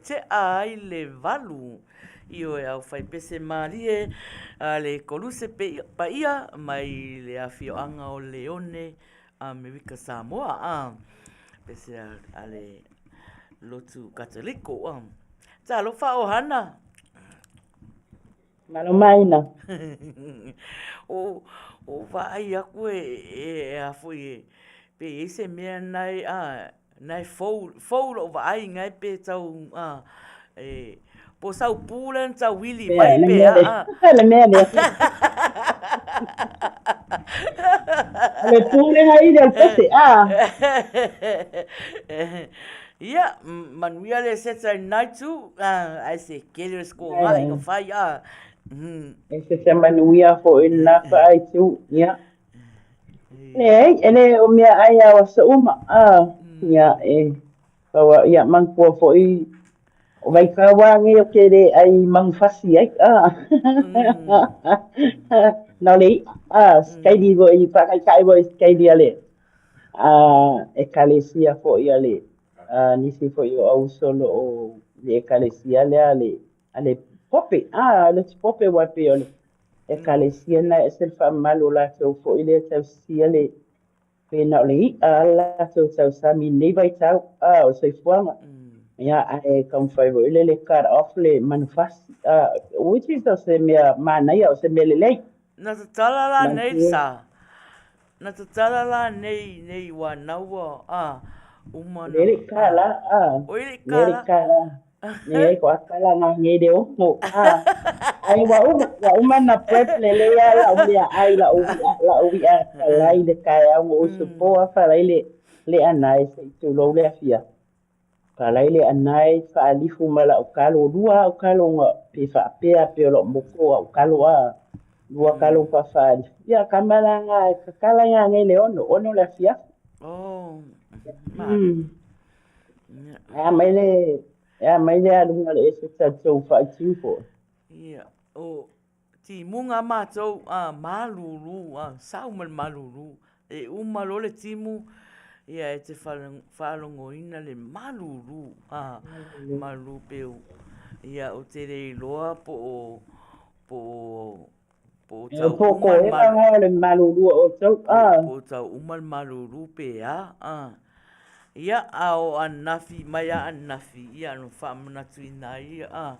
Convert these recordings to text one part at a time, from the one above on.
tea ai le 8. Ioe au fai pese malie a le Koluse paia mai le afioaga o Leone Amerika Samoa a pese a le lotu Kataliko a. Talofa ohana. Malo maina. O o vaai aku e e a foi e pe i ai se mea nae a nae fou fou lou vaai ngai pe tau a e po sau pu lea na tau wili mai pe a a. Le mea lea. O le pu lea na ili o le pese a. Ia, manuia le seta i lenā itu, ae se kele o se kōgaʻi ka fai, a. E seta manuia foi i lenā faaitu, ia. Leai, e le o meaai a o aso uma, a. Ia, e pau au, ia, manatua foi, o vaitau lava nei ou te le ʻai manufasi ai, a. Na o le iʻa, a, se kaili foi, faataitai foi i se kaili a le a ʻekalesia foi a le a nisi foi o au uso o lo o i le ʻekalesia lea a le a le Pope, a le Pope aua e pei o le ʻekalesia lena e ese le faamamalu o latou foi lea e tausisia le pei na o le iʻa a latou tausami i lenei vaitau, a o le soifuaga. Ia, ae taumafai foi lele e cut off le manufasi, a, which is o se mea manaia, o se mea lelei. Na tatala la nei sa. Na tatala la nei nei ua naua a uma na. Lele kala a. Oi le kala. Lele kala. Nei ko akala nga nge le oho a. Ai ua uma ua uma na prep lelei a la'u meaai la'u i'a la'u i'a palai i le taeao na ou usu po a palai le le anae se i tulou le afiafi. Palai le anae faalifu ma la'u kalo, lua a'u kalo na pe faapea pe o la'u moko a'u kalo a lua kalo faafaalifu. Ia kama la nga e kakala nga nei le ono, ono le afiafi. Oh, E a mai le e a mai le aluga le ese tatou faaitiu foi. Ia, o Timuga a matou a malulu a sau ma le malulu e uma loa le timu ia e te faalogoina le malulu a malulu pe ia ou te le iloa po o po o po o tau uma le malulu le malulu o outou a po o tau uma le malulu pe a a Ia, a o ananafi mai a ananafi, ia no faamanatuina ai ia,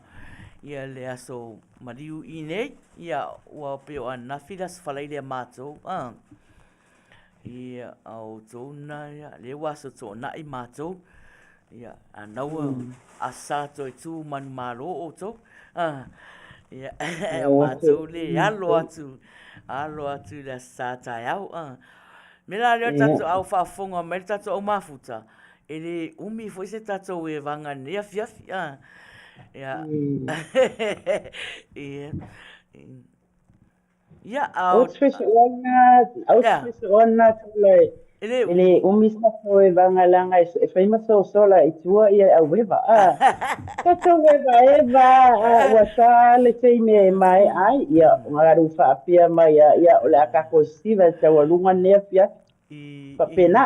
ia le aso maliu i nei, ia ua pei o ananafi le aso falaile a matou, a. Ia, a o outou na, ia, lea ua aso toonai matou, ia, a naua asa toe tu manumalo outou, a. Ia, o matou le alo atu, alo atu i le aso Sa taeao, a. Me la lea tatou au faafofoga mai le tatou au mafuta, e le umi foi se tatou evaga i lenei afiafi. A. Ia. Ia. Ia, a o... Ona E le e le umi se tatou evaga leaga e fai ma sosola i tua ia e aueva. A. Tatou evaeva a ua ta le taimi e maea ai, ia galu faapea mai a, ia o le a tatou sisiva i le taualuga lenei afiafi. Faapena.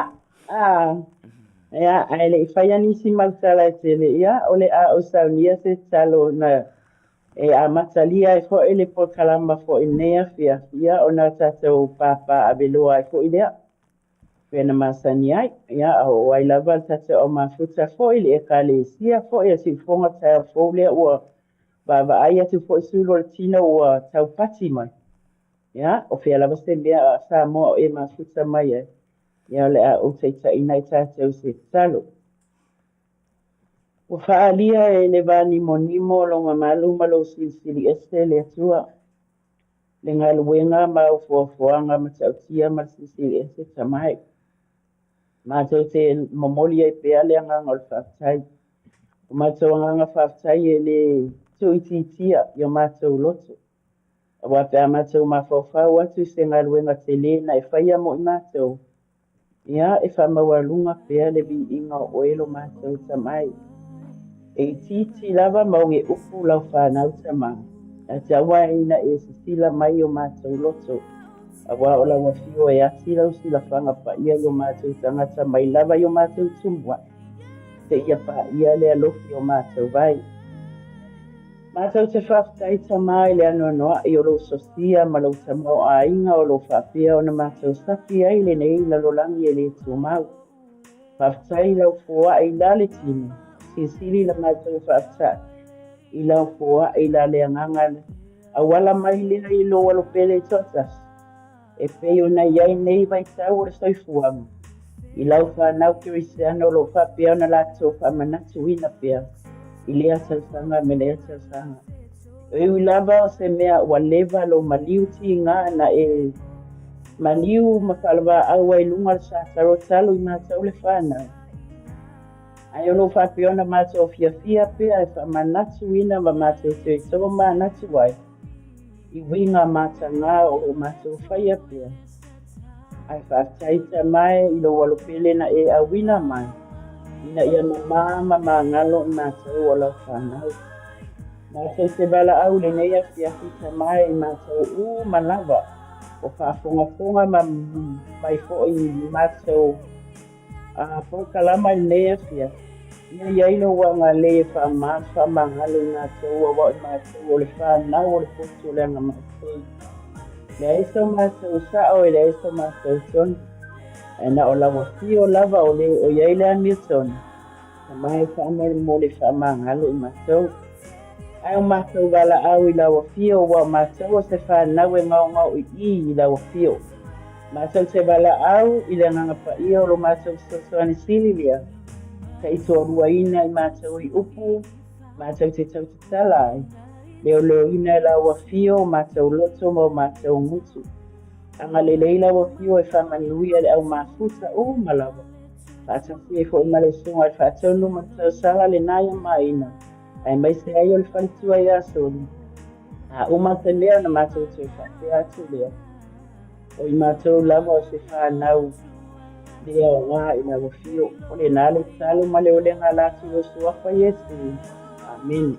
A, ia, ae le i faia nisi mau tala e tele, ia, o le a ou saunia se tatalo na e amatalia ai foi le polokalama foi i lenei afiafi, ia, ona tatou papaaveloa ai foi lea. Pei ona masani ai, ia, a o ai lava le tatou au mafuta foi, le Ekalesia foi a Siufofoga taeao fou lea ua vaavaai atu foi sulu o le tino ua taupati mai. Ia, o fea lava se mea a Samoa o e mafuta mai ai, ia o le a ou taitaiina ai tatou i se tatalo. Ua faaalia e le va nimonimo lou mamalu ma lou silisili ese le Atua. Le galuega ma au foafoaga matautia ma le Silisili Ese Tamai. Matou te momoli ai pea le agaga o le faafetai. O matou agaga faafetai e le tuuitiitia i o matou loto, aua pe a matou mafaufau atu i se galuega tele na e faia mo i matou, Ia, e faamaualuga pea le viiga o oe lo matou Tamai. E itiiti lava ma oge upu lau fanau Tama, ae tau ae ina e sisila mai i o matou loto, aua o lau afio e ati lau silafaga paia i o matou tagata mai lava i o matou tumuaʻi. Seia paia le alofi o matou vai. Matou te faafetai Tama i le anoanoai o lou sosia ma lou tamaoaiga o lo o faapea ona matou sapi ai i lenei lalolagi e le tumau. Faafetai i lau foai la le tino, silisili la matou faafetai i lau foai la le agaga auala mai lea i lou alo pele toatasi. E pei ona i ai nei vaitau o le soifuaga, i lau fanau kerisiano o lo o faapea ona latou faamanatuina pea i lea tausaga me lea tausaga. E ui lava o se mea ua leva lou maliu tiga na e maliu ma faalavaau ai i luga o le sataro talu i matou le fanau, ae o lo o faapea ona matou fiafia pea e faamanatuina ma matou toe tomanatu ai i uiga matagā o lo matou faia pea. Ae faafetai Tama e i lou alo pele na e auina mai, ina ia mamā ma magalo i matou o lau fanau. Matou te valaau i lenei afiafi Tama e i matou uma lava o faafogafoga ma mai foi i matou A polokalama i lenei afiafi, ia i ai lou agalelei e faamā ma faamagalo i matou aua o i matou o le fanau o le potu o le agamaipei. Leai so matou sao e leai so matou tonu, ae na o lau afio lava o le o i ai le amiotonu, Tama e faamolemole faamagalo i matou. Ae o matou valaau i lau afio ua o matou o se fanau e gaogaoi'i i lau afio. Matou te valaau i le Agaga Paia o lo matou fesoasoani sili lea, taitoaluaina i matou i upu matou te tautatala ai, leoleoina e lau afio o matou loto ma o matou gutu. Agalelei lau afio e faamanuia le au mafuta uma lava, faatasi ai foi ma le Susuga i le Faatonu ma le Tausala lena ia Maina, aemaise ai o le faletua ia Soli. A uma se mea ona matou toe faapea atu lea, o i matou lava o se fanau le aoga i lau afio. O lena le tatalo ma le olega ala atu i lou Suafa Iesu. Amene.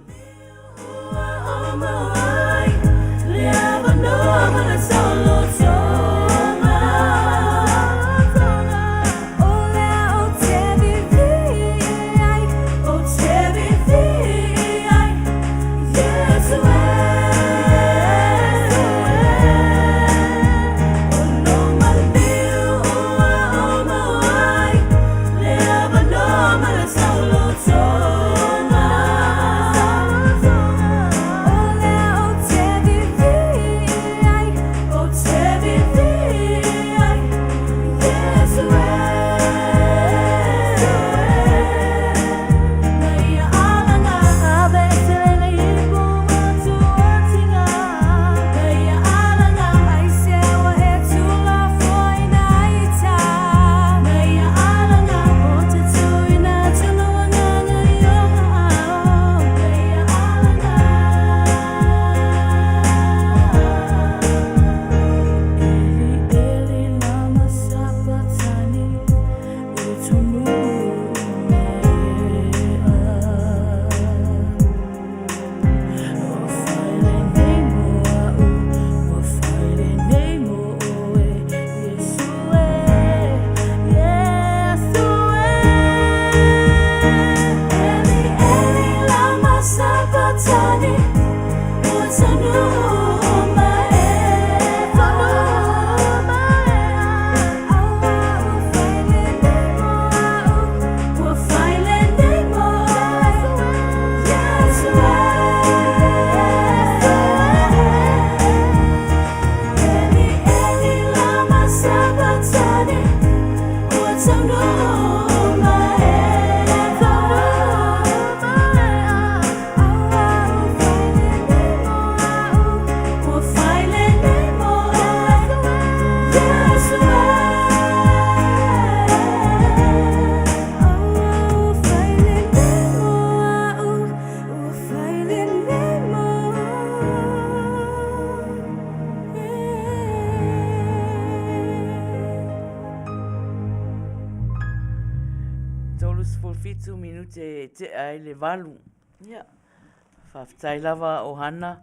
37 minute e tea ai le valu. Ia, faafetai lava Ohana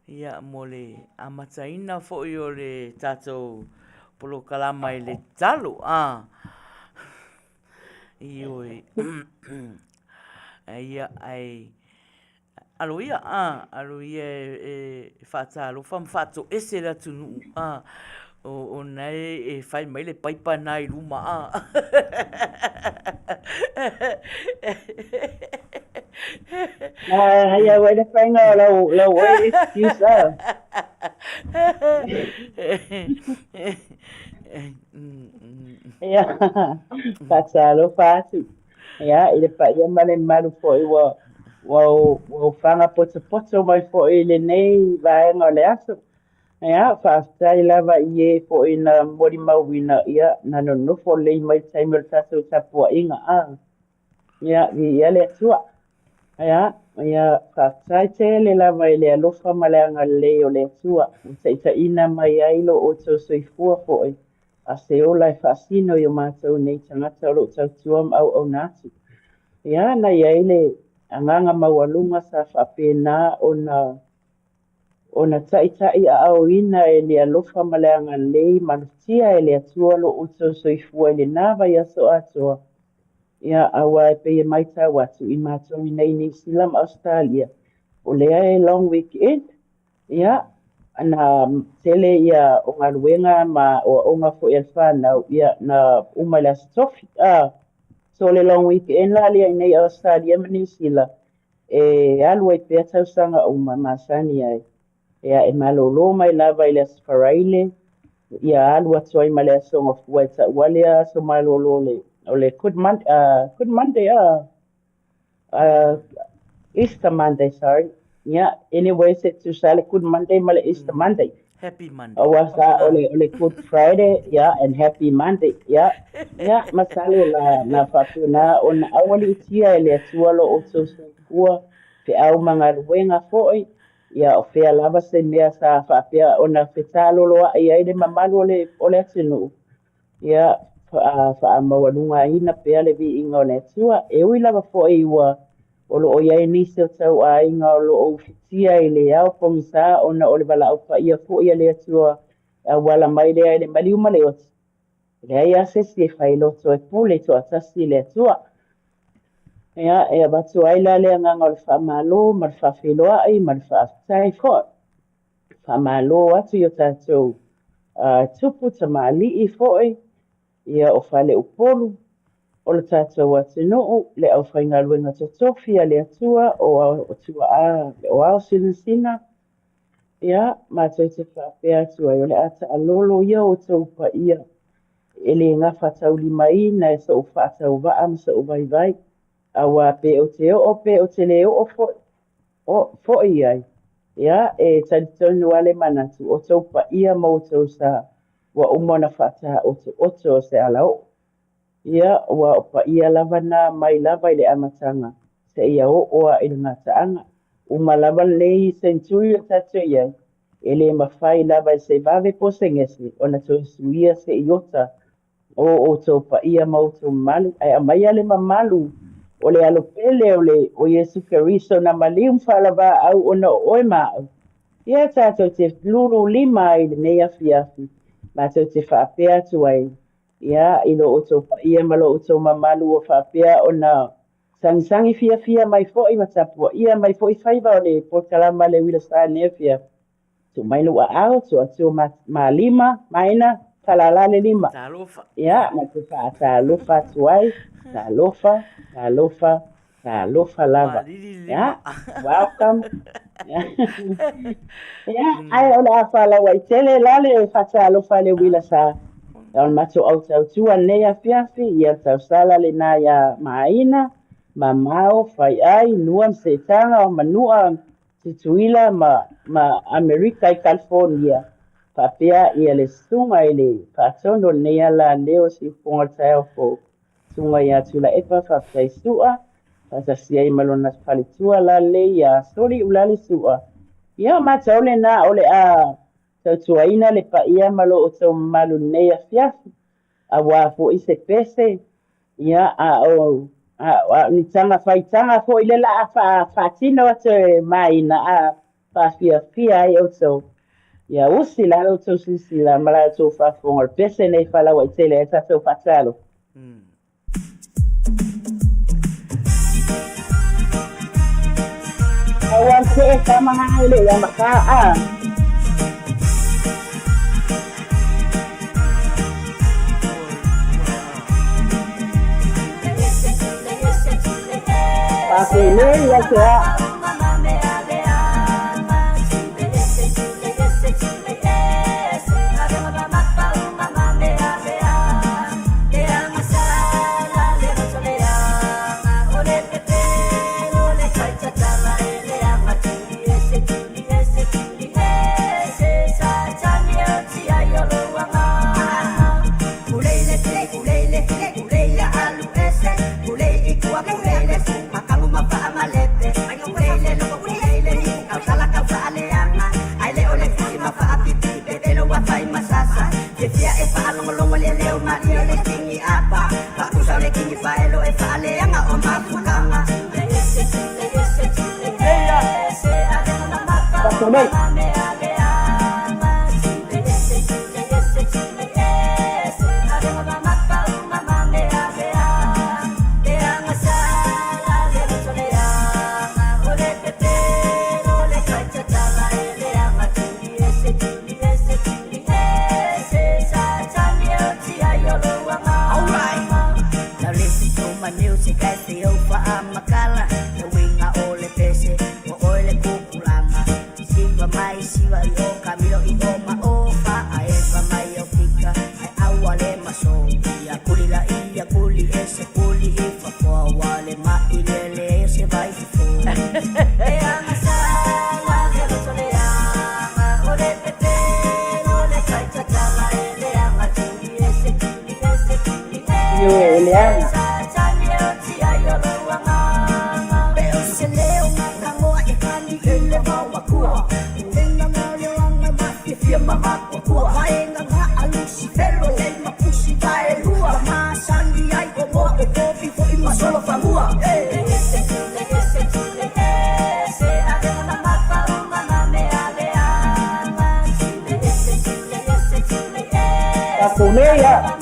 ia, mo le amataina foi o le tatou polokalama i le tatalo. Ah. Ioe. Ia, ae alo ia, a, alo ia e faatalofa ma faatoese le atunuu, a, o na e fai mai le paipa na i luma, a. A, hai au ai le faiga o lau, lau oe excuse, a. Ia, faatalofa atu. Ia, i le paia ma le mamalu foi ua ua ofaga potopoto mai foi i lenei vaega o le aso. Ia, faafetai lava i e foi na molimauina, ia, na nonofo lelei mai i le taimi o le tatou tapuaiga. A, ia, viia le Atua. Ia, ia, faafetai tele lava i le alofa ma le agalelei o le Atua ua taitaiina mai ai lo outou soifua foi a se ola e faasino i o matou nei tagata o lo o tautua ma auauna atu. Ia, na i ai le agaga maualuga sa faapena ona ona taitaiaaoina e le alofa ma le agalelei malutia e le Atua lo outou soifua i lena vaiaso atoa. Ia, aua e pei e matau atu i matou i nei Niu Sila ma Ausetalia, o lea e long weekend, Ia, na tele ia o galuega ma aoaoga foi a le fanau, ia, na uma i le Aso Tofi. A, so le long weekend la lea i nei Ausetalia ma Niu Sila, e alu ai pea tausaga uma e masani ai. Ia, e malolo mai lava i le Aso Faraile, ia alu atu ai ma le Aso Gafua e taua lea aso malolo o le, o le Good Monday, Good Monday, a. Easter Monday, sorry. Yeah, anyway, se tusa le Good Monday ma le Easter Monday. Happy Monday. Aua sa o le, o le Good Friday, yeah, and Happy Monday, yeah. Yeah, masalo la na faapena ona aualiitia e le Atua lo outou soifua, feau ma galuega foi, ia o fea lava se mea sa faapea ona fetaloloa'i ai le mamalu o le, o le atunuu. Ia, faamaualugaina pea le viiga o le Atua. E ui lava foi ua o lo o i ai nisi o tauaiga o lo o ufitia i le ao pogisa ona o le valaau paia foi a le Atua e auala mai lea i le maliu ma le oti, e leai lava se isi e fai loto e pule toatasi i le Atua. Ia, e avatu ai la le agaga o le faamalo ma le faafeiloai ma le faafetai foi. Faamalo atu i o tatou tupu tamalii foi, ia o Faleupolu, o le tatou atunuu, le aufaigaluega totofi a le Atua o tuaa o ao sinasina, ia, matou te faapea atu ai, o le a taalolo ia outou paia e le gafataulimaina e sou faatauvaa ma sou vaivai, aua pe ou te oo pe ou te le oo foi, O, foi i ai. Ia, e talitonu lava le manatu, o tou paia ma outou sa, ua uma ona faataotooto o se alaoo. Ia, ua o paia lava na mai lava i le amataga seia oo lava i le gataaga. Uma lava lenei senturi o tatou i ai, e le mafai lava e se vave po o se gese ona toe suia se iota o outou paia ma outou mamalu, ae aumaia le mamalu o le Alo pele o le o Iesu Keriso na maliu ma faalavaau ona o oe ma aʻu. Ia tatou te lulu lima ai i lenei afiafi, matou te faapea atu ai, ia, i lo outou paia ma lo outou mamalu ua faapea ona sagisagi fiafia mai foi ma tapuaia mai foi faiva o le polokalama a le Uila Sa i lenei afiafi. Tuu mai lou aao, tuu atu ma, ma lima, maina, faalala le lima. Talofa. Ia, ma te faatalofa atu ai, talofa, talofa, talofa lava. Malili lima. Ia, welcome. Ia, ae o le a faalauaitele la le faatalofa a le uila sa. O le matou au tautua lenei afiafi, ia le tausala lena iā Maina, Mamao, Faiai, Nua ma Seitaga, o Manua, Tutuila ma ma Amerika i California, faapea ia le susuga i le faatonu o lenei ala leo o Siufofoga o le Taeao Fou, Susuga ia Tuilaepa Faafetai Su'a, faatasi ai ma lona faletua lalelei ia Soli Ulale Su'a. Ia, o matou lena o le a tautuaina le paia ma lo outou mamalu i lenei afiafi, aua foi se pese, Ia, a o, a, a o ni taga faitaga foi le la a faa, faatino atu e Maina a faafiafia ai outou. Ia usi la la outou silasila ma la outou faafofoga o le pese nei faalauaitele ai tatou faatalofa. Aua te e kama haele ia maka a. Pākele ia te a. Ioe, e leaga. Tatou nei a.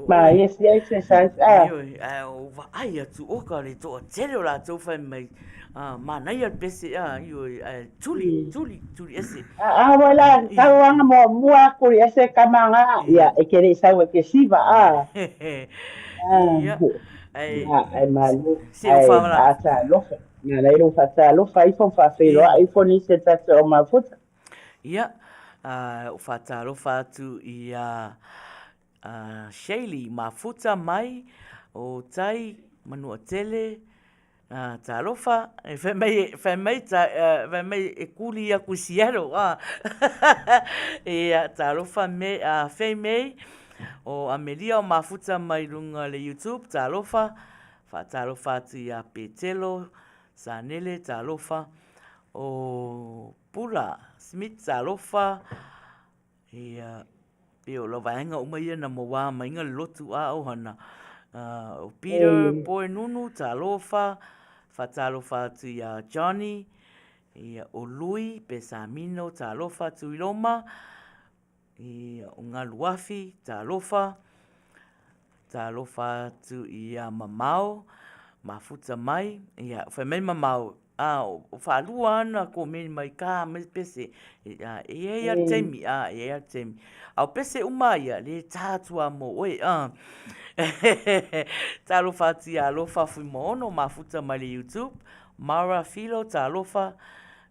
Ma yes, yes, yes, yes, ah. Ioe, ae o vaai atu oka le toatele o latou fai mai, ah, manaia le pese, ah, ioe, ae tuli, tuli, tuli ese. A wai la, tauanga mo mua kuri ese kamanga, ia, e ke le sau e ke siva, ah. Ia, ae, Ia, e malu, se o ae whaamana. faatalofa. Nā reira o faatalofa ifo, faafeiloai ifo nisi e tātou o mafuta. Ia, o faatalofa atu i a Shaylee Mafuta mai o Tai Manuatele, talofa, e fai mai, fai mai, fai mai e kuli aku i Seattle, a. Ia, talofa me, a Fei Mei, o Amelia o Mafuta mai runga le YouTube, talofa, faatalofa atu i a Petelo, Sanele, talofa, o Pula Smith, talofa, Ia, pei o lau vaega uma ia na mauā mainga le lotu a ohana. O Peter Poe Nunu, talofa, whatalofa atu ia Johnny, ia, o Lui Pesamino, talofa atu i Roma, ia, o Ngaluafi, talofa, talofa atu ia Mamao, mafuta mai, ia, whai mai Mamao. A, o faalua ana komeni mai ka mai pese, e i ai a le taimi, a, e i ai a le taimi. A o pese uma ia, le tā atu a mo oe, a. Talofa atu ia Alofa Fuimaono, mafuta mai le YouTube, Mara Filo, talofa,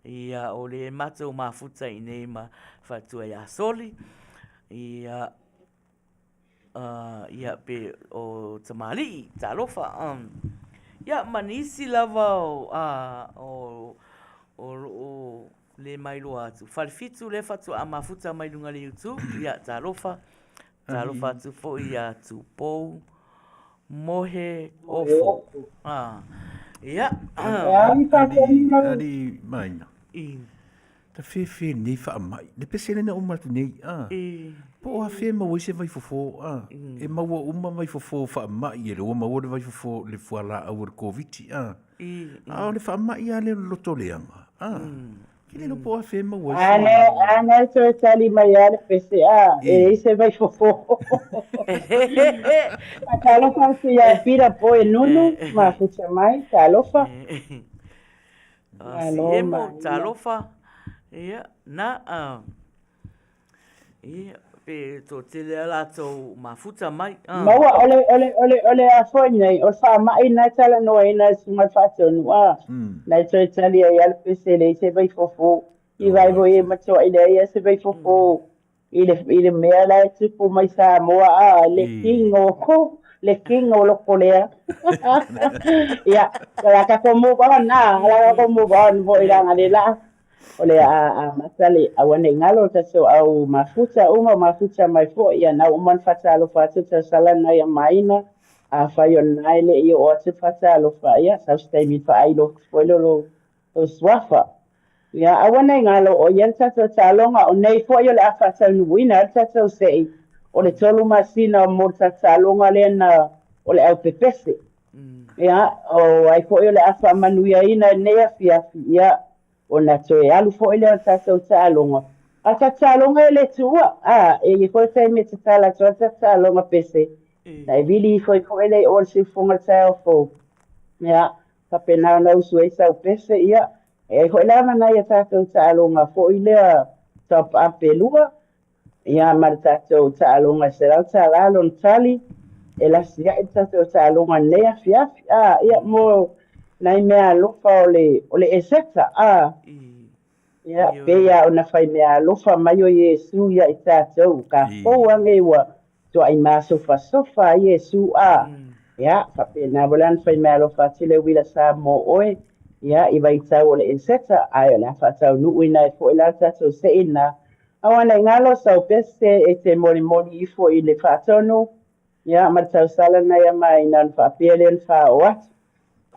ia, o le matou mafuta i nei ma faletua ia Soli, ia, Ia, pe o tamalii, talofa. Ia, ma nisi lava o, o, o loo le mailoa atu. Falefitu lea faatoa mafuta mai luga le YouTube, ia, talofa. Talofa atu foi ia Tupou Mohe Ofo. Ia. Alii Maina. Ta fefe nei faamai. Le pese lena uma atu nei, a. Po o afea e maua ai se vaifofo, a. E maua uma vaifofo faamai e le ua maua le vaifofo le fualaau o le Koviti, a. A o le faamai lava lea o le loto leaga, a. Ke le iloa po o afea e maua ai se. A na e toe tali mai lava le pese, a, e leai se vaifofo. Talofa atu ia Pita Boy Nunu, mafuta mai, talofa. Malo si emo, talofa, ia, na, a, ia, pe to tele a latou mafuta mai. A. Maua, o le, o le, o le, o le a foi nei, o le faamai na e talanoaina e Susuga i le Faatonu, a, na e toe tali ai lava le pese e leai se vaifofo. I vaai foi e matuai leai lava se vaifofo i le, i le mea la e tupu mai Samoa, a, le king o, le king o loko lea. Ia, o le a tatou move on, a, o le a tatou move on foi leaga le la, o le a amata le, aua ne i galo le tatou au mafuta uma, mafuta mai foi, ia na ua uma ona faatalofa atu le tausala lena ia Maina, afai o lena e le i oo atu le faatalofa, ia, sau se taimi faailo atu foi lea o lou O Suafa. Ia, aua nei galo o ia le tatou taaloga, o nei foi o le a faataunuuina ai le tatou se'i o le tolu masina mo le tatou taaloga lea na o le au pepese. Ia, o ai foi o le a faamanuiaina i lenei afiafi, ia, ona toe alu foi lea o le tatou taaloga. A o le tatou taaloga e le tuua, a, e i ai foi le taimi e tatala atu ai le tatou taaloga pese, na e vili ifo ai foi lea i o i le siufofoga i le taeao fou. Ia, Faapena ona usu ai sau pese, ia, e ai foi la ma nai a tatou taaloga foi lea top up e lua, ia, ma le tatou taaloga e $100 lona tali, e lasi ai le tatou taaloga i lenei afiafi, a, ia, mo nai meaalofa o le, o le Eseta, a. Ia, pei lava ona fai meaalofa mai o Iesu ia i tatou, ka fou age ua tuai masofasofa ai Iesu, a, ia, faapena foi la ona fai meaalofa atu le uila sa mo oe, ia, i vaitau o le Eseta, ae o le a faataunuuina ai foi la le tatou se'i lena. Aua nei galo sau pese e te molimoli ifo i le faatonu, ia, ma le tausala nai a Maina ona faapea lea ona faaoo atu.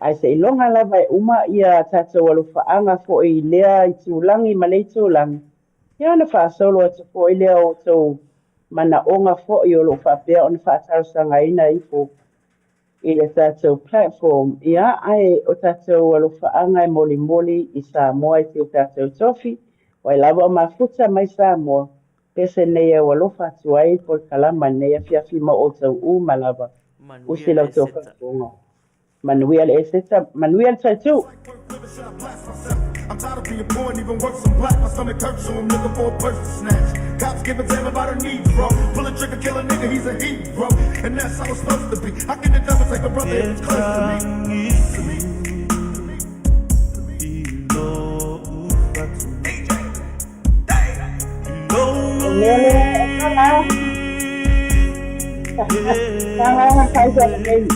Ae seiloga lava e uma ia tatou alofaaga foi i lea itulagi ma le itulagi, ia ona faasolo atu foi lea o outou manaoga foi o lo o faapea ona faatalosagaina ifo i le tatou platform. Ia, ae o tatou alofaaga e molimoli i Samoa i si o tatou tofi, o ai lava o mafuta mai Samoa, Pese nei au alofa atu ai polokalama nei afiafi mo outou uma lava. Usi la outou faafofoga. Manuia le Eseta, manuia le Taitu! O mea lea e kala. Kala kai sa nei.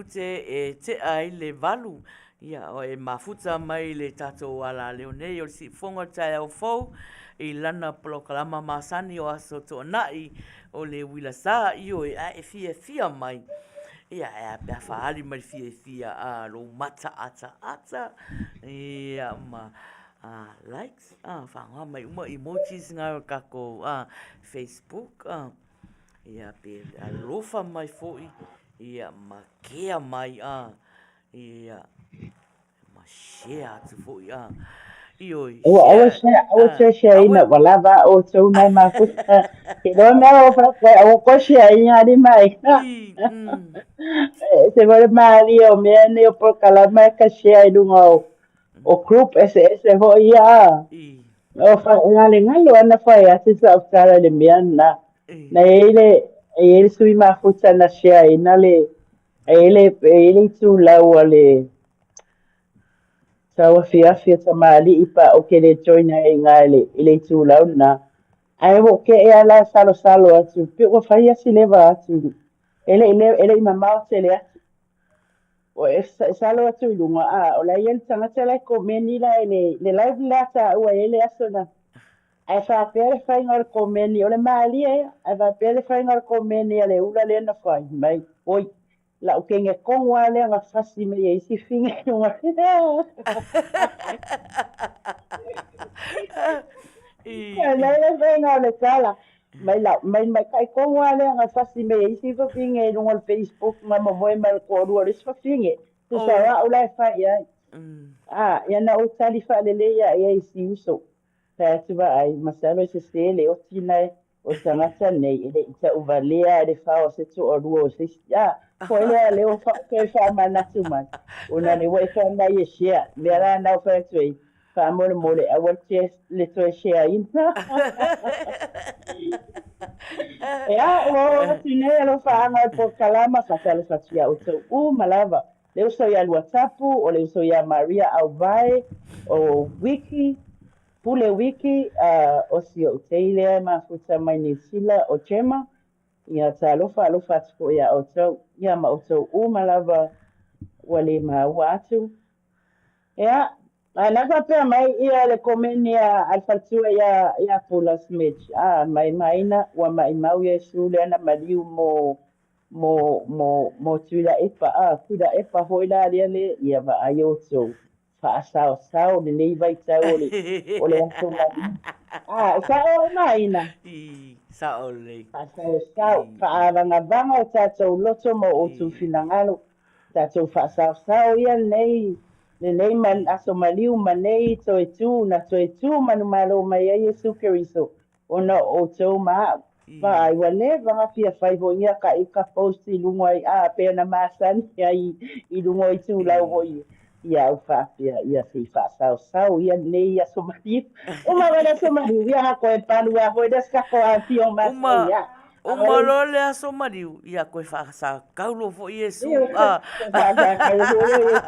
minute e tea ai le 8. Ia, e mafuta mai le tatou alaleo nei o le Siufofoga o le Taeao Fou i lana polokalama masani o Aso Toonai o le Uila Sa, ioe, a e fiafia mai, ia, e a pe a faaali mai le fiafia a lou mataataata, ia, ma likes, faaaoga mai uma emojis na o le tatou Facebook, ia, pe alofa mai foi, ia, ma kea mai, Ia, ma share atu foi a. Ioe, Aua, aua share. share, aua toe share ina, ua lava a outou nai mafuta. Ke loa mea o faapea, aua koe share ina ali mai. I, mm. E se foi le malie o mea nei o polokalama e ka share i luga o, o group eseese foi ia a. I, O fa, galegale ana fai atu sa au tala i le mea na. i. Na e i ai le, e i ai le sui mafuta na share ina le, E i ai le, e i ai le itulau a le tauafiafi a tamalii pa ou ke le join ai i ina i le, i le itulau lena. Ae ua ou keʻe lava la e salosalo atu, pei ua fai lava si leva atu, e le i, e le i mamao tele atu. Ua e salo atu i luga, a o la e i ai le tagata la e komeni la i le, le live le la taua e i ai le aso na. Ae faapea le faiga o le komeni, o le malie ia, ae faapea le faiga o le komeni a le ula lea na fai mai, oi, lau kenge kogu lava lea na fasi mai e isi figa i luga. Ia nei le faiga o le tala, mai lau, mai maikaʻi kogu lava lea na fasi mai e isi fafine i luga o le Facebook na momoe ma le toalua o le isi fafine. Tusa o au la e fai i ai. A, ia na ou tali faalelei lava i ai i si uso. Fai atu vaai, masalo e sese le oti nae o tagata nei e le i tauvalea i le fao o se toalua o se isi. A, koe lea lea ua toe faamanatu mai, ona lea ua e fai mai e share. Mea la na ou fai atu ai, faamolemole aua le toe share ina. Ea, ua oo atu nei alofaaga o le polokalama, faatalofa atu iā outou uma lava. Le uso iā Luatapu, o le uso iā Maria Auvae, o Wiki, Pule Wiki, a o si oʻu tei lea e mafuta mai Niu Sila, o Gemma, ia talofa alofa atu foi iā ʻoutou, ia ma ʻoutou uma lava ua le maua atu. Ea, a na faapea mai ia le komeni a le faletua iā, iā Pula Smith, a mai maina ua maʻimau Iesū lea na maliu mo Mo, mo, mo Tuilaepa, a, Tuilaepa foi la lea le, ia vaai outou, faasaosao lenei vaitau o le, o le aso maliu. A, e sao ai maina? I, sao lelei. Faasaosao, faaavagavaga o tatou loto ma outou finagalo, tatou faasaosao ia lenei, lenei ma, aso maliu ma nei toe tu, na toe tu manumalo mai ai Iesu Keriso, Ona o outou ma a'u. Vaai, ua leva na fia fai foi ia ka i ka post i luga i a pei ona masani ai i luga o itulau foi ia au faapea ia se i faasaosao ia lenei aso maliu. Uma foi le aso maliu ia na koe palu a foi le se tatou afio masani ia. Uma loa le aso maliu, ia koe faasakaulo foi Iesu. A. Faasakaulo foi Iesu.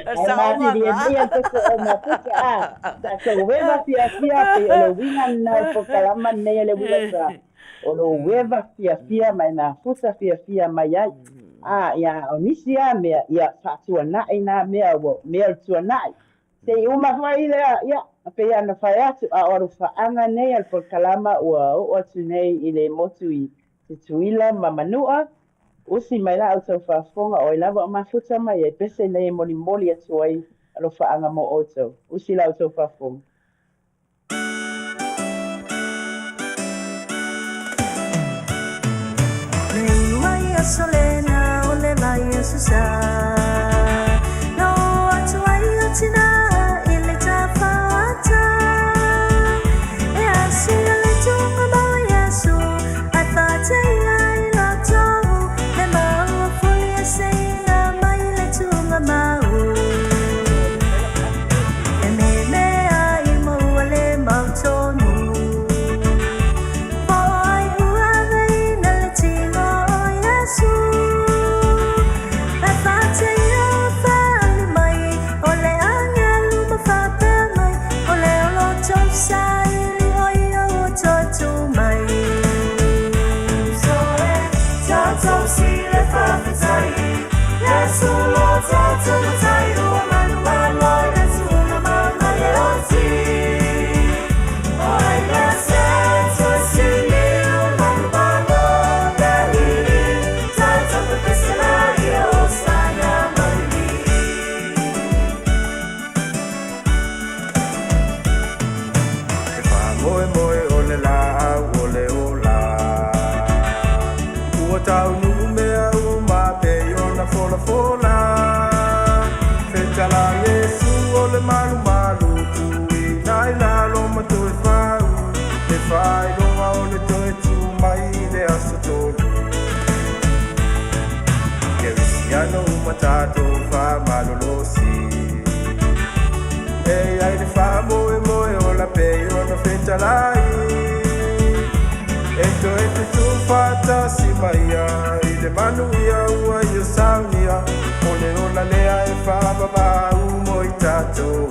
Ai mafilie mai a te o mafuta a. Tatou ueva fiafia pei o le uiga lena o le polokalama lenei a le Uilasa. O lo ueva fiafia ma e mafuta fiafia mai ai. A, ia, o nisi lava mea, ia faatuanai na mea ua mea o le tuanai. Se i uma foi lea, ia, pei lava ona fai atu, a o alofaaga nei a le polokalama ua oo atu nei i le motu i Tutuila ma Manua, usi mai la outou faafofoga, o ai lava o mafuta mai ai pese nei e molimoli atu ai alofaaga mo outou. Usi la outou faafofoga. E faamoemoe o le laau o le ola. Ua taunuu mea uma pei ona folafola. Fetala Iesu o le malumalu tuuina i lalo ma toe fau le faailoga o le toe tu mai i le aso tolu. Kerisiano uma tatou faamalolosi. E i ai le faamoemoe ola pei ona fetalai. E toe tutū faatasi ma ia i le manuia ua ia saunia. O le ola lea e faavavau mo i tatou.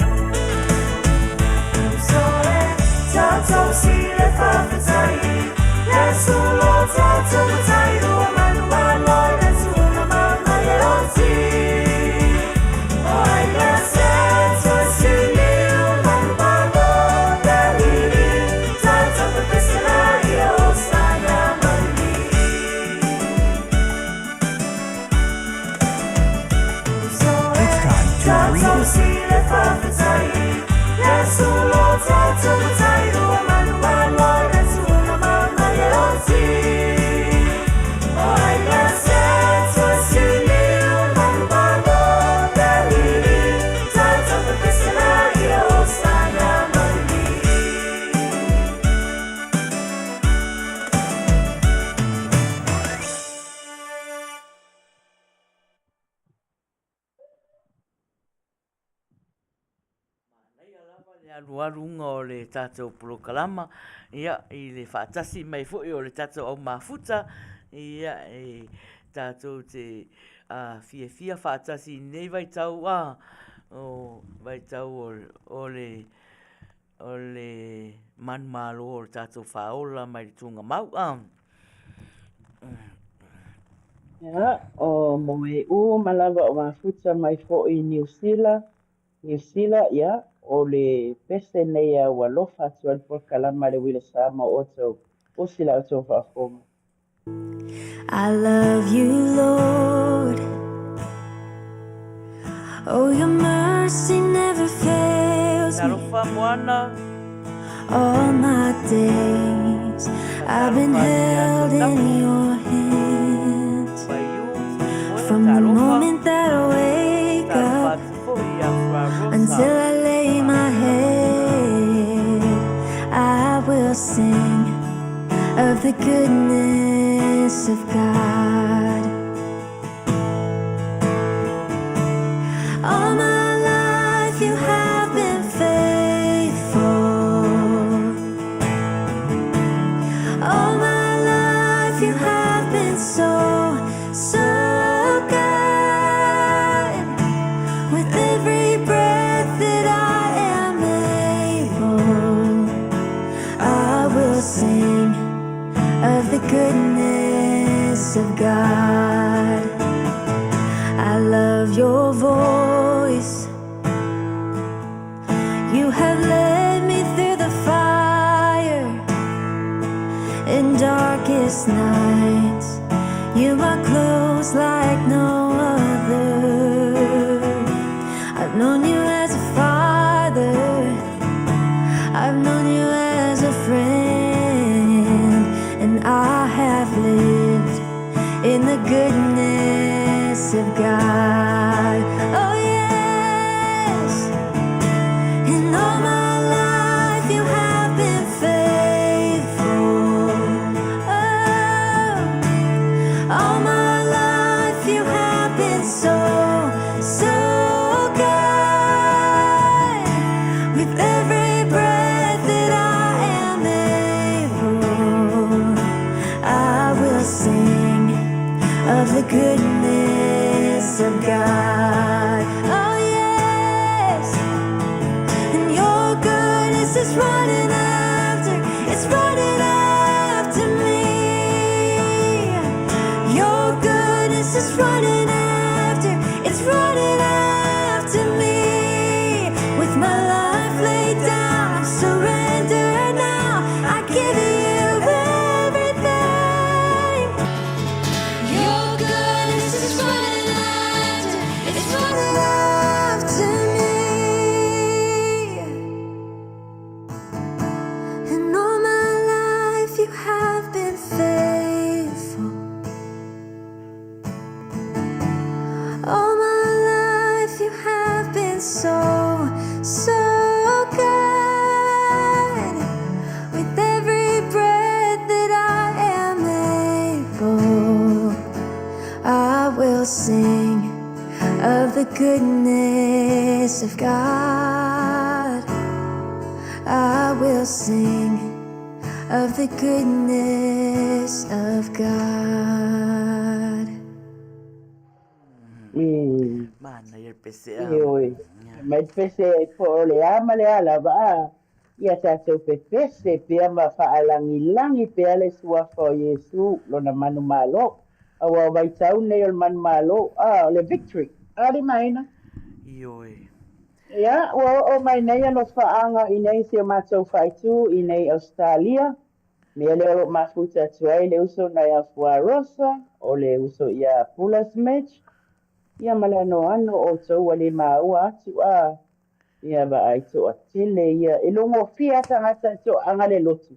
Manaia lava le alualuga o le tatou polokalama, ia, i le faatasi mai foi o le tatou au mafuta, ia, e tatou te fiafia faatasi i lenei vaitau, a, o vaitau o le, o le manumalo o le tatou faaola mai le tugamau, a. Ia, o moe uma lava o mafuta mai foi i Niu Sila, Niu Sila, ia, o le pese nei a ua alofa atu ai le polokalama a le Uila Samoa o outou, usi la outou faafofoga. I love you, Lord. Oh, your mercy never fails me. Talofa Moana. All my days I've been held in your hands. From the moment that I wake up until I lay my head, I will sing of the goodness of God. All my life you have been faithful. All my life you have been so, so good. With every breath that I am able, I will sing of the goodness of God. I love your voice. You have led me through the fire in darkest nights. You are close like no other. I've known you as a father. I've known you as a friend, and I have lived in the goodness of God. Oh, yes. In all my life you have been faithful. Oh, all my life you have been so, so good. With every breath that I am able, I will sing of the goodness of God. Oh, yes. And your goodness is running after, it's running after me. Your goodness is running after, it's running after. God. I will sing of the goodness of God. Manaia le pese a. Ioe. Mai le pese po o le a ma le a lava a. Ia tatou pepese pea ma faalagilagi pea le Suafa o Iesu, Lona manumalo. Aua o vaitau nei o le manumalo, a, o le victory. A limaina. Ioe. Ia, ua oo mai nei alofaaga i nei si o matou faaitu i nei Ausetalia. Mea lea o lo o mafuta atu ai le uso nai Afua Rosa, o le uso ia Pula Smith, ia ma le anoano o outou ua le maua atu a ia vaai toatele ia e logofia a tagata e toaaga le lotu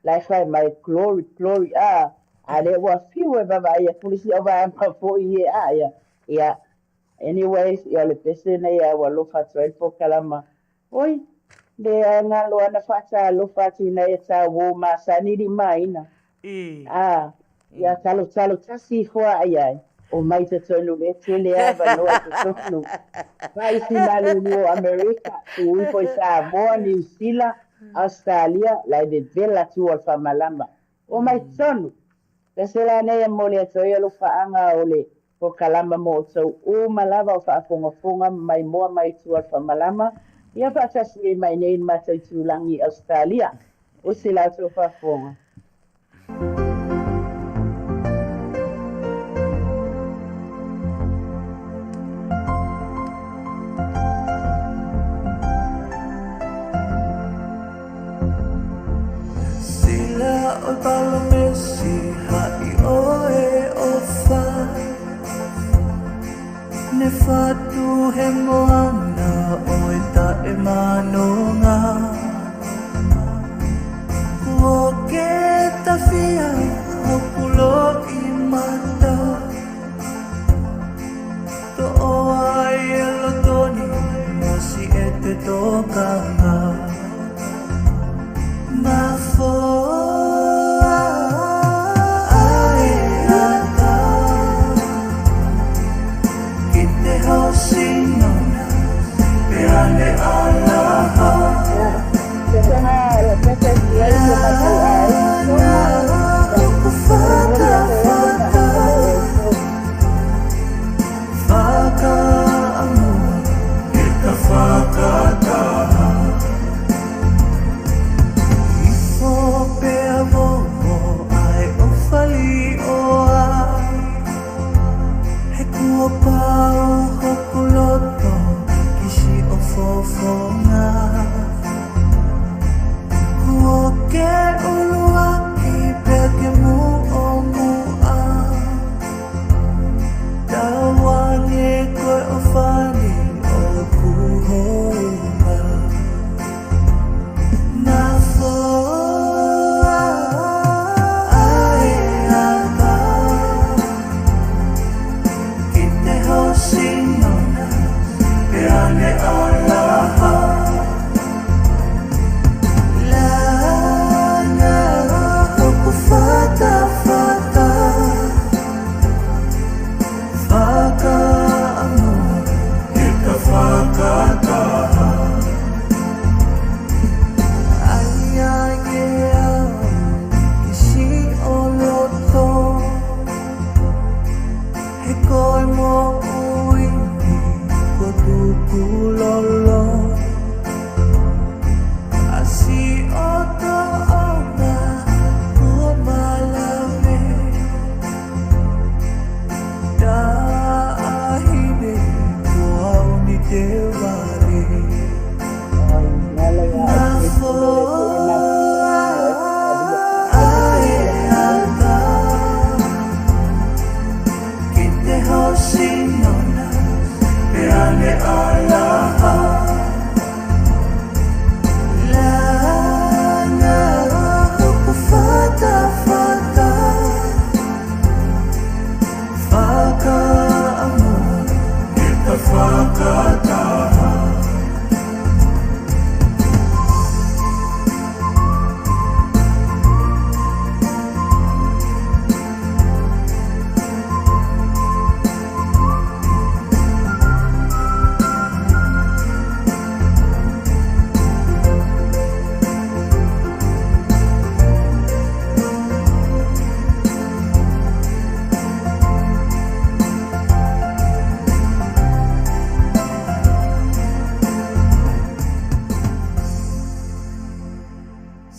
la e fai mai glory glory a a lea ua fiu e vaavaai atu le isi auvaega foi ia a ia ia anyways ia o le pese nei a ua alofa atu ai le polokalama Oi, le galo ana faatalofa atu ina ia tauō masani limaina. A, ia talotalo tasi ifo a i ai, o mai totonu le tele avanoa i totonu. Fai si malulu o Amerika, tu ifo i Samoa, Niu Sila, Ausetalia, la e vevela atu o le faamalama. O mai totonu. Pese la nei e momoli atu ai alofaaga o le polokalama mo outou uma lava o faafogafoga mai moa mai tua o le faamalama, ia faatasi ai mai nei i le matou itulagi i Ausetalia. Usi la outou faafofoga.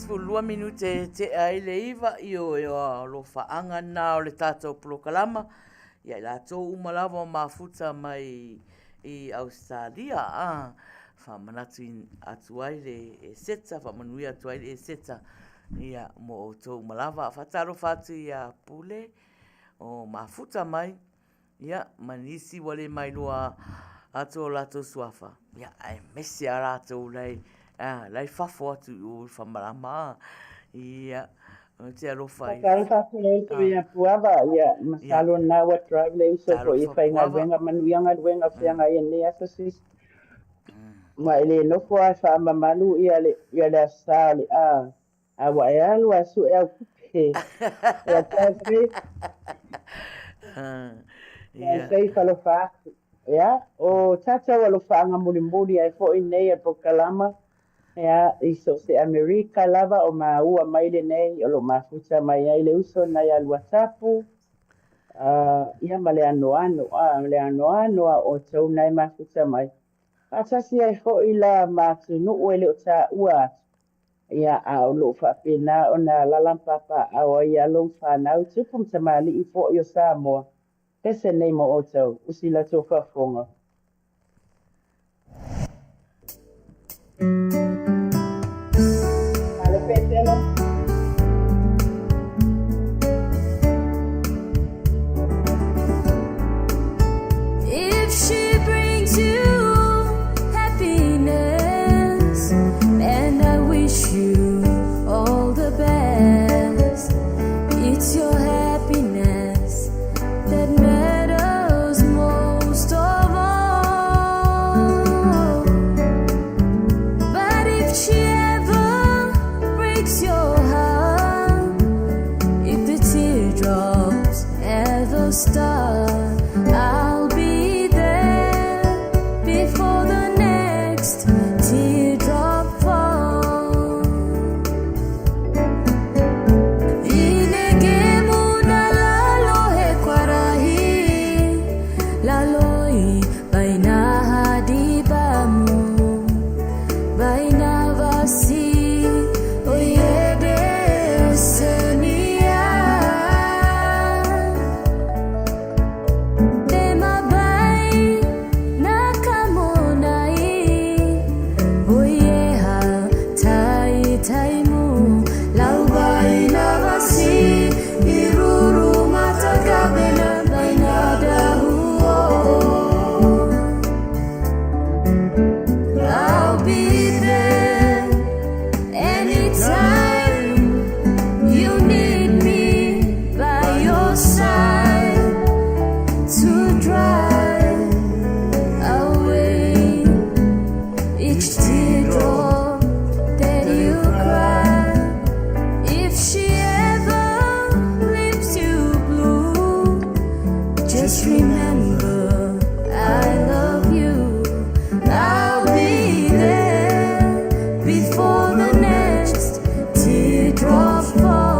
12 minute e tea ai le 9, ioe o alofaaga na o le tatou polokalama, ia i latou uma lava o mafuta mai i Ausetalia, a, faamanatu atu ai le Eseta, faamanuia atu ai le Eseta, ia, mo outou uma lava. Faatalofa atu ia Pule o mafuta mai, ia, ma nisi ua le mailoa atu o latou suafa, ia, aemaise a latou lai, a, lai fafo atu i o i Famalama, ia, ou te alofa i. Talofa atu le uso ia Puava, ia, masalo na ua drive le uso foi e faigaluega, manuia galuega o feagai i lenei aso sis. Ma e le nofo lava e faamamalu ia le, ia le Aso Sa o le a, A ua e alu a sue au tupe. Ia te Ia sei falofa atu. Ia, o tātou alofaaga mulimuli ai foi nei e polokalama, ia, i so o se Amerika lava o maua mai lenei o lo o mafuta mai ai le uso nai a Luatapu, ia ma le anoano, a, le anoano a outou nai mafuta mai. Faatasi ai foi la ma atunuu e le o taua atu, Ia, a o lo o faapena ona alaala ma papaaao ai alo ma fanau, tupu ma tamalii foi o Samoa, pese nei mo outou, usi la tou faafofoga. Malo Petelo. If she brings you happiness, and I wish you all the best. It's your happiness that matters most of all. But if she ever breaks your heart, if the teardrops ever start, I'll be there before the next teardrop falls. I'll be there anytime you need me by your side to dry away each teardrop that you cry. If she ever leaves you blue, just remember I love you. I'll be there before the next teardrop falls.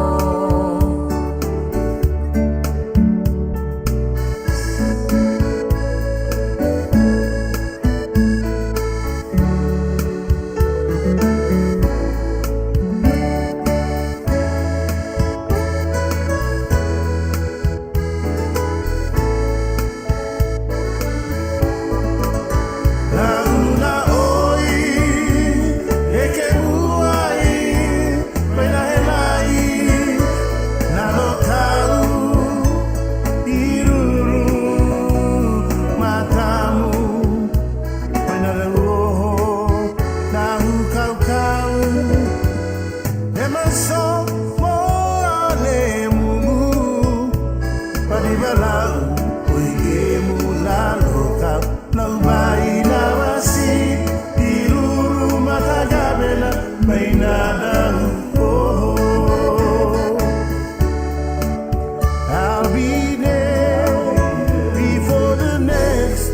I'll be there before the next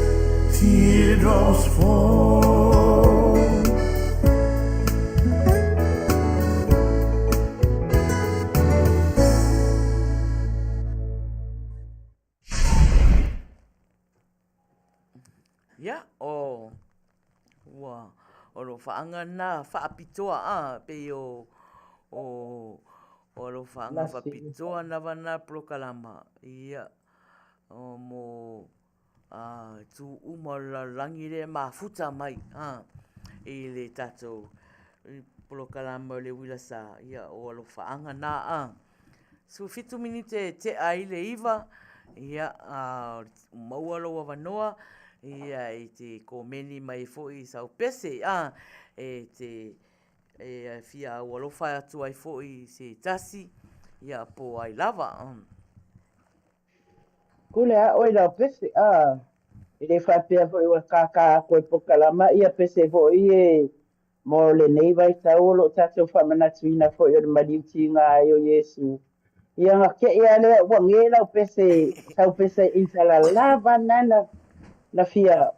teardrops fall. Ia, o, ua, o lo whaanga nā whaapitoa, a, pei o, O o alofaaga faapitoa lava na polokalama, ia, o mo a itu uma o le lalolagi lea e mafuta mai a i le tatou polokalama o le uila sa, ia o alofaaga na a. 17 minute e tea ai le 9, ia, a maua lou avanoa, ia e te komeni mai ai foi i sau pese, a, e te e fia aualofa atu ai foi i se tasi, ia po o ai lava. Kule a ʻoe lau pese, a, e le faapea foi ua kākā aku e polokalama ia pese foi e Mo lenei vaitau o lo o tatou faamanatuina foi o le maliu tiga ai o Iesu, ia na teʻi lava lea ua ge lau pese, sau pese insala lava nana na fia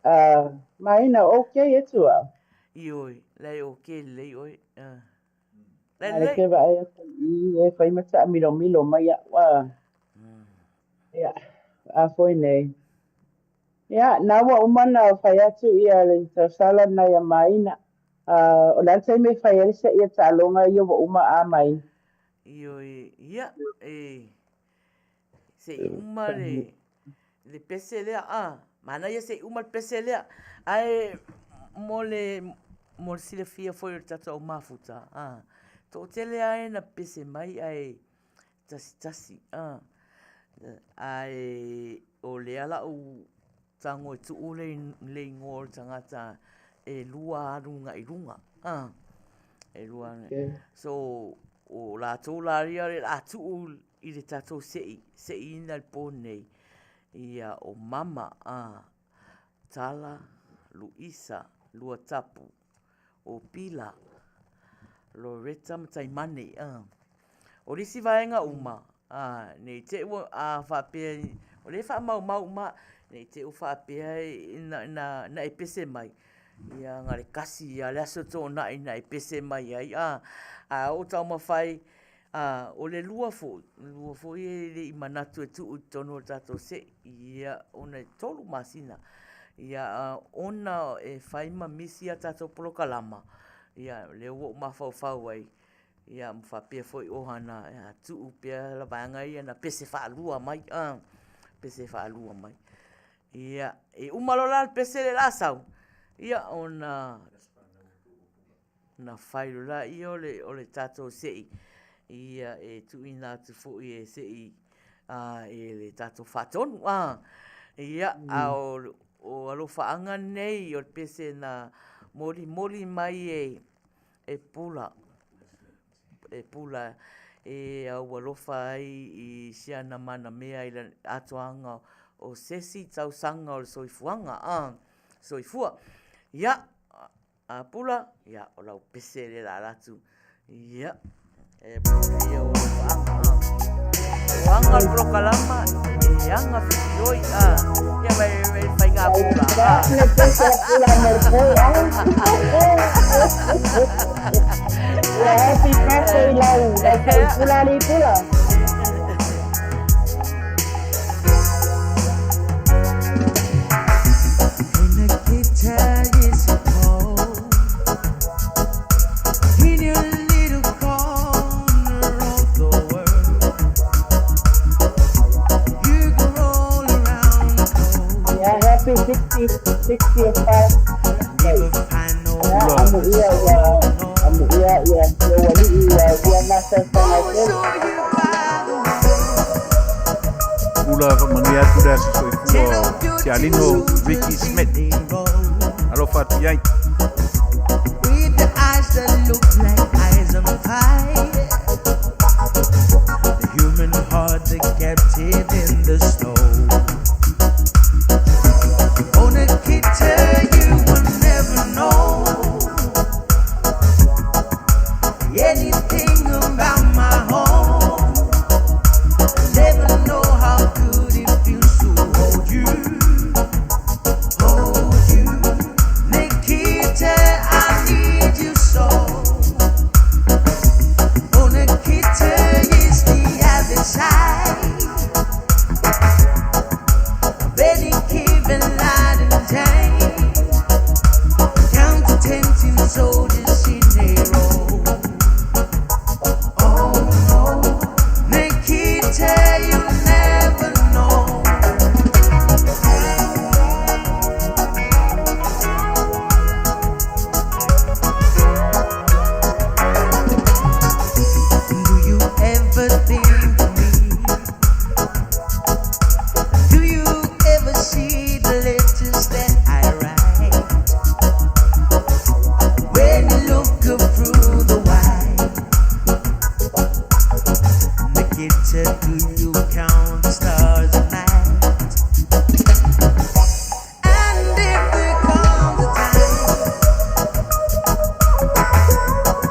a maina ok e tua. Ioe, la e ok lelei oe. La e lelei. Ke vaai atu i e fai ma taamilomilo mai a'u a. Ia, a foi nei. Ia, na ua uma ona fai atu ia le tausala lena ia Maina. A, o le a le taimi e fai ai le seʻi a taaloga ia ua uma a Maina? Ioe, ia, e, se i uma le, le pese lea, a, manaia se i uma le pese lea. Ae mo le, mo le silafia foi o le tatou au mafuta, a, toatele lava e na pese mai ae tasitasi, a, ae o lea la'u tago e tuu le, le igoa o le tagata e lua alu agai i luga, a, e lua alu. So, o latou la ia o le a tuu i le tatou seʻi, seʻiina i le po nei, ia o Mama, a, Tala, Luisa, Luatapu, o Pila, Loretta ma Taimane, a. O le isi vaega uma, a, ne i te i ua, a faapea, o lea e faamaumau uma, ne i te i ua faapea na, na, na e pese mai, ia na o le kasi lava le Aso Toonai na e pese mai ai, a. A oo taumafai, a, o le lua foi, o le lua foi e le i manatu e tuu i totonu o le tatou seʻi, ia, ona e tolu masina, ia, ona e fai ma misi a tatou polokalama, ia, lea ua ou mafaufau ai, Ia ma faapea foi ohana e a tuu pea la vaega ia na pese faalua mai a pese faalua mai. Ia e uma loa la le pese lea o le a sau, ia ona ona fai loa lea o le o le tatou seʻi ia e tuuina atu foi e seʻi a e le tatou faatonu a. Ia a o o alofaaga nei o le pese na molimoli mai e e pula, e pula e aualofa ai i si ana manamea i le atoaga o se isi tausaga o le soifuaga, a, soifua. Ia, a Pula, ia, o lau pese lea o le a alu atu, ia, e manuia ou alofaaga, a. O aga o le polokalama, e aga filifiloi, a, ia ma e faiga pula, a. Happy birthday lau, lau faipula alii pula. Yeah, happy 60, 65 birthday. Ia, amuia ua, amuia ia lou alii ua ua masaosaga tele. Pula faamanuia atu le aso soifua o Tialino Ricky Smith. Alofa atu i ai. Could you count the stars at night? And if there comes a time,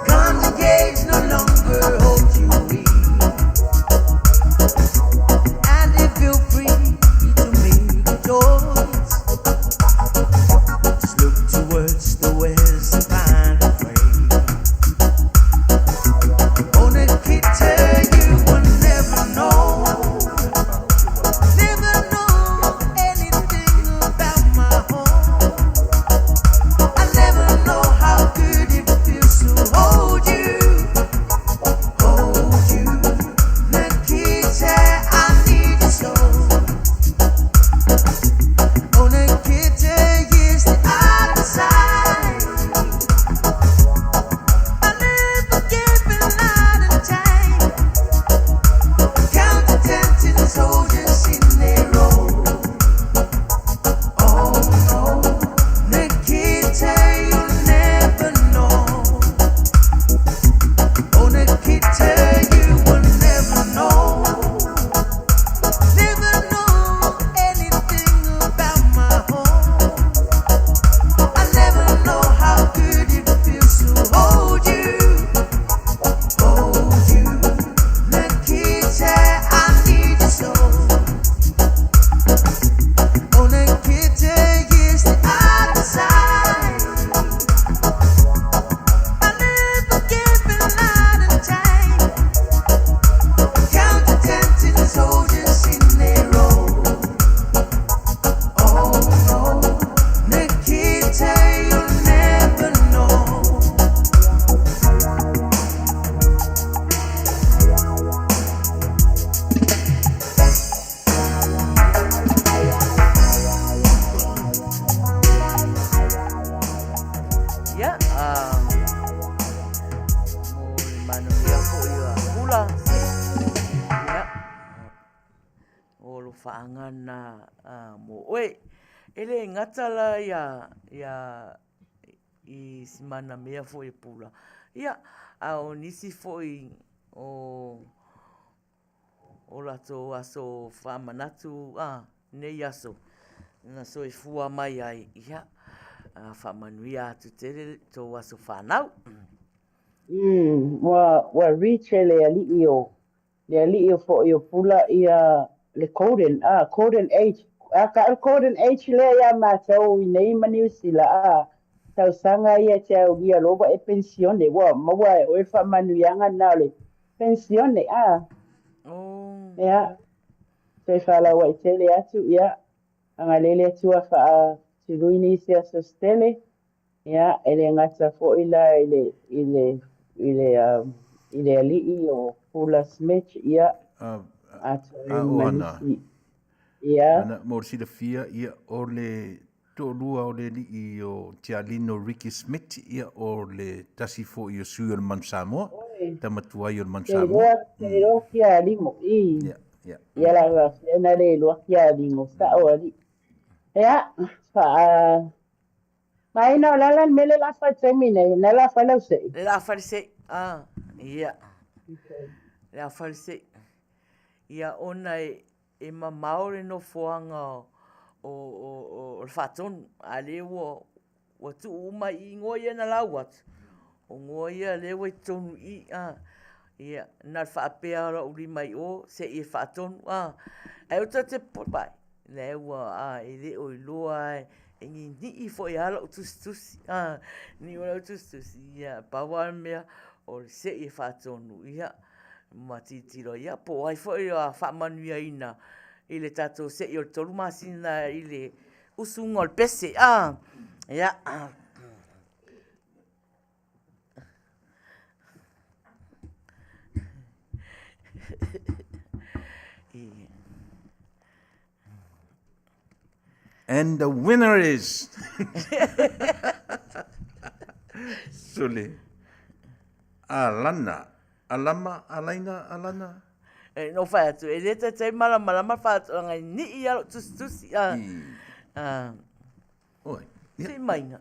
comes a cage no longer holds you in, and if you're free to make a choice, just look towards the west and find a frame. Oh, Nikita, you will never know, never know anything about my home. I never know how good it feels to hold you, hold you. Nikita, I need you so. Oh, Nikita, yes, the other side. I never give a lot of time. Count to ten till the soldiers in their row. Oh no, Nikita, you'll never know. Oh, Nikita, you will never know. Never know anything about my home. I never know how good it feels to hold you, hold you. Nikita, I need you so. Oh, Nikita, yes, the other side. I never give a lot of time. Count to ten till the soldiers in their row. Oh no, Nikita, you'll never know. Ia, mo le manuia foi o Pula. Ia, o alofaaga na mo oe. E le gata la ia, ia i si manamea foi e Pula. Ia, a o nisi foi o o latou aso faamanatu a nei aso na soifua mai ai, ia, faamanuia atu tele tou aso fanau. Ua, ua reach e le alii o, le alii o foi o Pula ia le golden, a, golden age. A ka o le golden age lea ia matou i nei ma Niu Sila, a, tausaga ia e te aulia loa ua e penisione, ua maua e oe le faamanuiaga lena o le penisione, a. Oh. Ia, toe faalauaitele atu, ia, agalelei le Atua faatului nisi aso se tele, ia, e le gata foi la i le, i le, i le, i le alii o Pula Smith, ia, atoa ai A o ma Ana. nisi, ia. Ana, mo le silafia, ia, o le toalua o le alii o Tialino Ricky Smith, ia, o le tasi foi o sui o le Manu Samoa, Oi. tama tuai o le Manu Te Samoa. iloa, te iloa Tialino, i. Ia, ia. Ia la faafetai na le iloa Tialino, sao alii. Ia, faa, Maina o le a la le mea lea o le a fai i le taimi nei? Na o le a fai lau se'i? Le a fai le se'i, a, ia. Le a fai le se'i. Ia, ona e, e mamao le nofoaga o, o, o, o le faatonu, a lea ua, ua tuu uma i igoa ia na lau atu, o igoa ia lea ua i totonu i i, a. Ia, na o le faapea o lou lima i o, se i e faatonu, a. Ae aua tou te popole mai, lea ua, a, e le o iloa lava e ninii foi lava lau tusitusi, a, ni'i foi lau tusitusi, ia, pau lava le mea, o le se'i e faatonu, ia, ma tilotilo, ia, po o ai foi a faamanuiaina i le tatou se'i o le 3 masina i le usuga o le pese, a, ia. And the winner is Sole Alana Alama Alaina Alana. E no whai atu, e le taitai malamalama le whaatulanga i nii a lou tusitusi. A, Oi. Se maiga.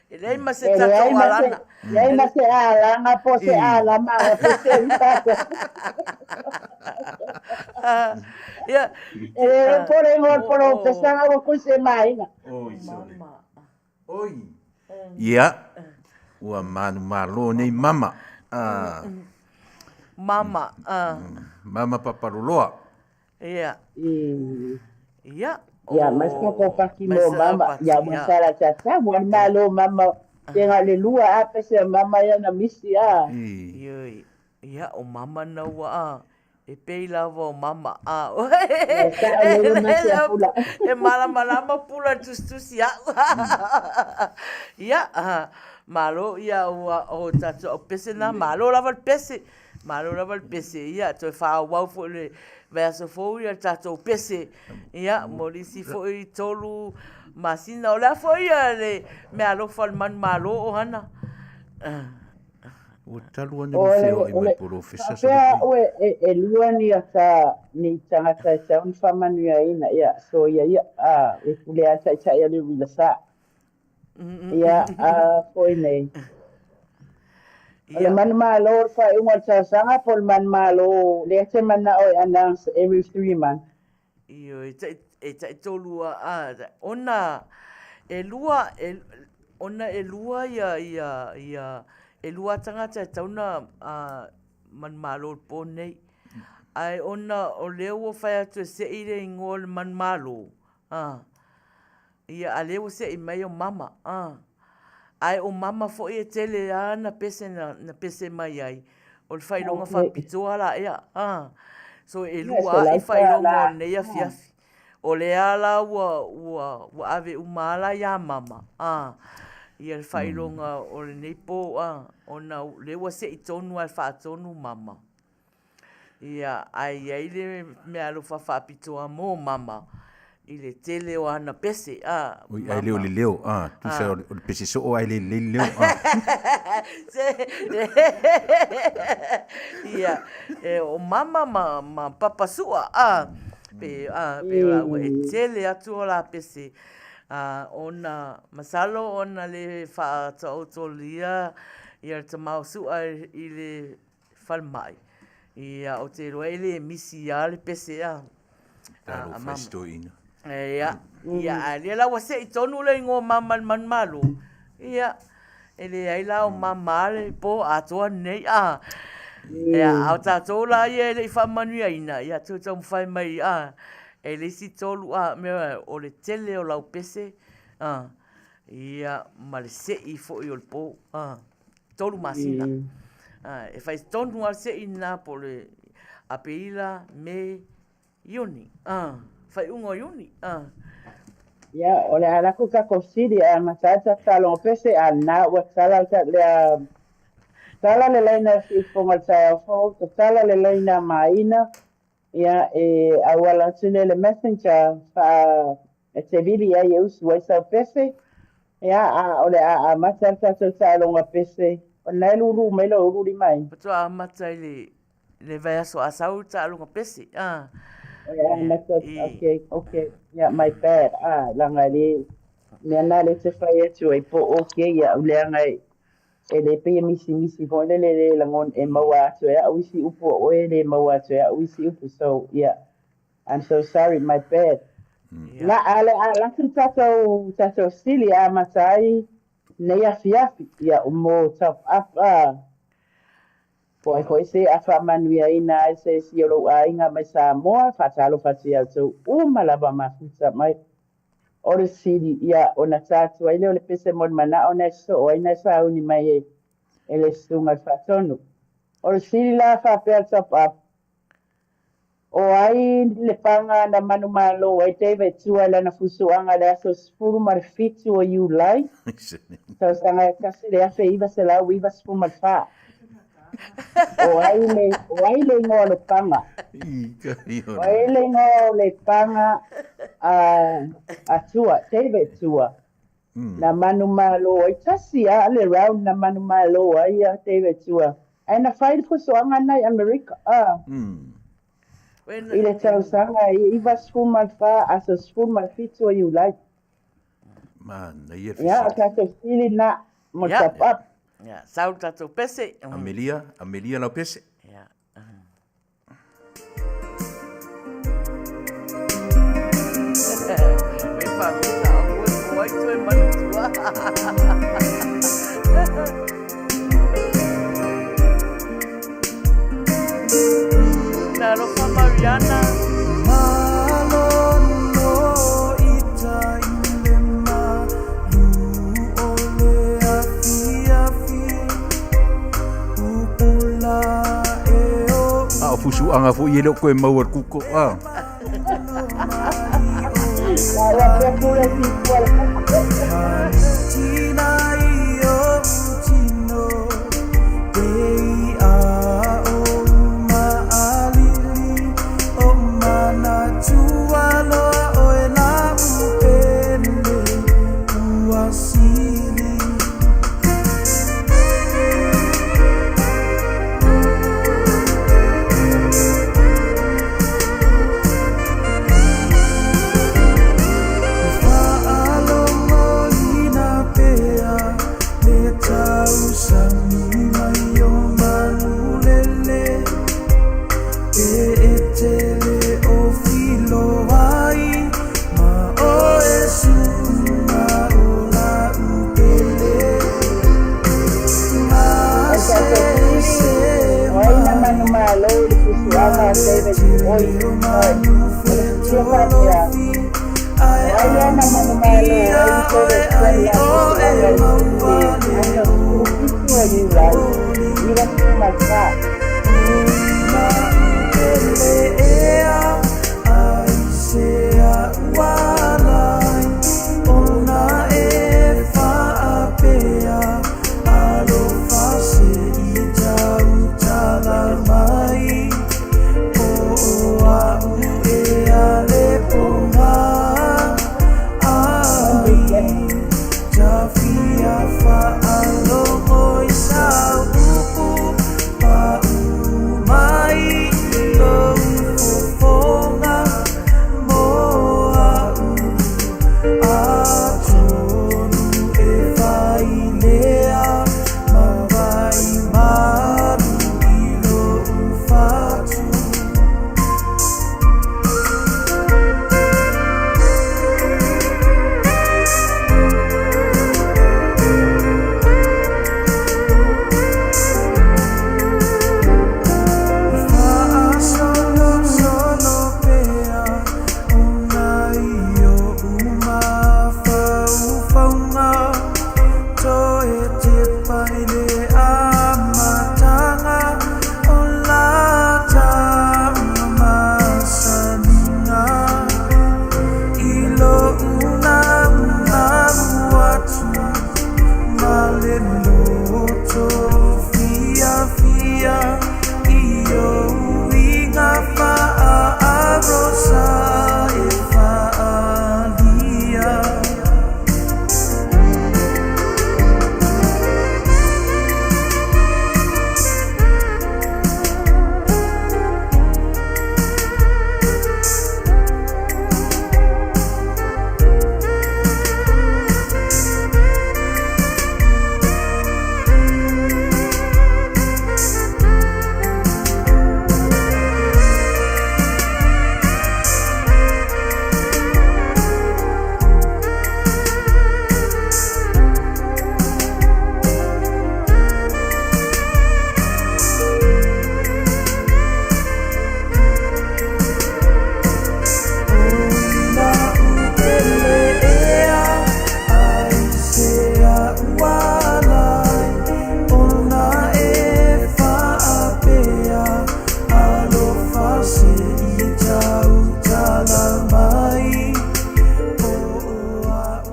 E leai ma se tatou alana. E leai ma se alaga po o se alama o se Ia. E le pole ngo polo pesanga ua kui se maiga. Oi, sole. Oi. Ia. Ua manumalo nei mama. Ah. Mama. Ah. Mama Papaloloa. Ia. Ia. Ia, mai se tatou paki mo mama. Ia, ua sala tata, ua malo mama. Te nga le lua a pese a mama ia na misi a. Ioi. Ia, o mama na ua a. E pei lava o mama a. E malamalama pula tusitusi a'u. Ia, malo ia ua o tatou au pese na, malo lava le pese. Malo lava le pese, ia, toe faaauau foi le vaiaso fou ia le tatou pese, ia, mo nisi foi 3 masina. O le a foi ia le meaalofa a le manumalo o Hana? Ua talu ana le feoai mai polofesa sa Faapea oe e lua ni ata ni tagata e tatau ona faamanuiaina, ia, so ia ia, a, e pule lava le taitai a le uilasa. Ia, a foi nei. O le manumalo o le faaiuga o le tausaga po o le manumalo lea e te manao e announce every 3 months? Ioe, e taitolu a, ona e lua, ona e lua ia, ia, ia, e lua tagata e tatau ona manumalo i le po nei. Ae ona o lea ua fai atu e sei le igoa o le manumalo, a, Ia, a lea ua se'i mai o mama, a. Ae o mama foi e tele lava ana pese na, na pese mai ai, o le faailoga faapitoa la ea, a. So e lua a'i faailoga o lenei afiafi. O lea la ua, ua, ua ave uma lava la iā mama, a, ia le faailoga o lenei po, a, ona o lea ua se'i tonu lava e faatonu mama. Ia, ae i ai le meaalofa faapitoa mo mama i le tele o ana pese, a, Oi, ae le o le leo, a, tusa o le pese soo ae le lelei le leo, a. Se, ia, e, o mama ma, ma papa sua, a, pe, a, pe o lāua e tele atu o la pese, a, ona, masalo ona le faataotolia ia le tama o Su'a i le falemai. Ia, ou te iloa e le misi lava le pese a. Talofa i si toeaina. Ia, ia, a lea la ua sei tonu le igoa o mama i le manumalo. Ia, e leai la o mama le po atoa lenei, a. Ia, a o tatou la ia e le i faamanuiaina, ia, toe taumafai mai, a, e le isi tolu, a, mea, o le tele o lau pese, a, ia, ma le sei foi o le po, a. 3 masina. E fai tonu lava le sei lena po o le Aperila, Me, Iuni. Faaiuga o Iuni. Ia, o le a lako tatou sili ae amata ai tatou taaloga pese, a lena ua tala le tala le laina siufofoga o le taeao fou, tatala le laina maina, Ia, e auala atu lea i le messenger faa e te vili ai e usu ai sau pese. Ia, a o le a amata le tatou taaloga pese, o lena e lulu mai lou ulu lima ai. Faatoa amata i le le vaiaso a sau le taaloga pese, a. O le a amata, okay, okay. Ia, my bad, a, leaga e le, mea na lea e te fai atu ai po o okay ia, leaga e, E le pei e misimisi foi lele le lagona e maua atu e a'u isi upu o oe e le maua atu e a'u isi upu so yeah I'm so sorry my bad. La a le a latu tatou tatou sili a amata ai nei afiafi ia mo top up a po ai foi se a faamanuiaina ai se isi o lou aiga mai Samoa faatalofa atu ia outou uma lava mafuta mai. O le sili, ia, ona ta atu ai lea o le pese mo le manao na e sosoo ai na e sauni mai e, e le susuga i le faatonu. O le sili la faapea le top up, o ai le paga na manumalo ai David Tua i lana fusuaga i le aso 17 o Iulai, tausaga e 1994? O ai le, o ai le igoa o le paga? O ai le igoa o le paga a, a Tua, David Tua? Na manumalo ai, tasi lava le round na manumalo ai ia David Tua. Ae na fai le fusuaga lena i Amerika, a. I le tausaga e 94 aso 17 o Iulai. Manaia le Ia, o fesili. tatou fesili lena mo le Ia. top up. Ia, sau le tatou pese. Amelia, Amelia lau pese. Ia. Me whamita au e ko ai toe manutua. Talofa Mariana. A o fusuaga foi e le o koe maua i le kuko, a. Ua pea pule si tua le kuko. O le tatou fesili, o ai na manumalo i le fusuaga o David Oi Oi? O le fesili e faapea, o ai ea na manumalo ai le David Oi a fusuaga i le aso 17 o Iulai 94?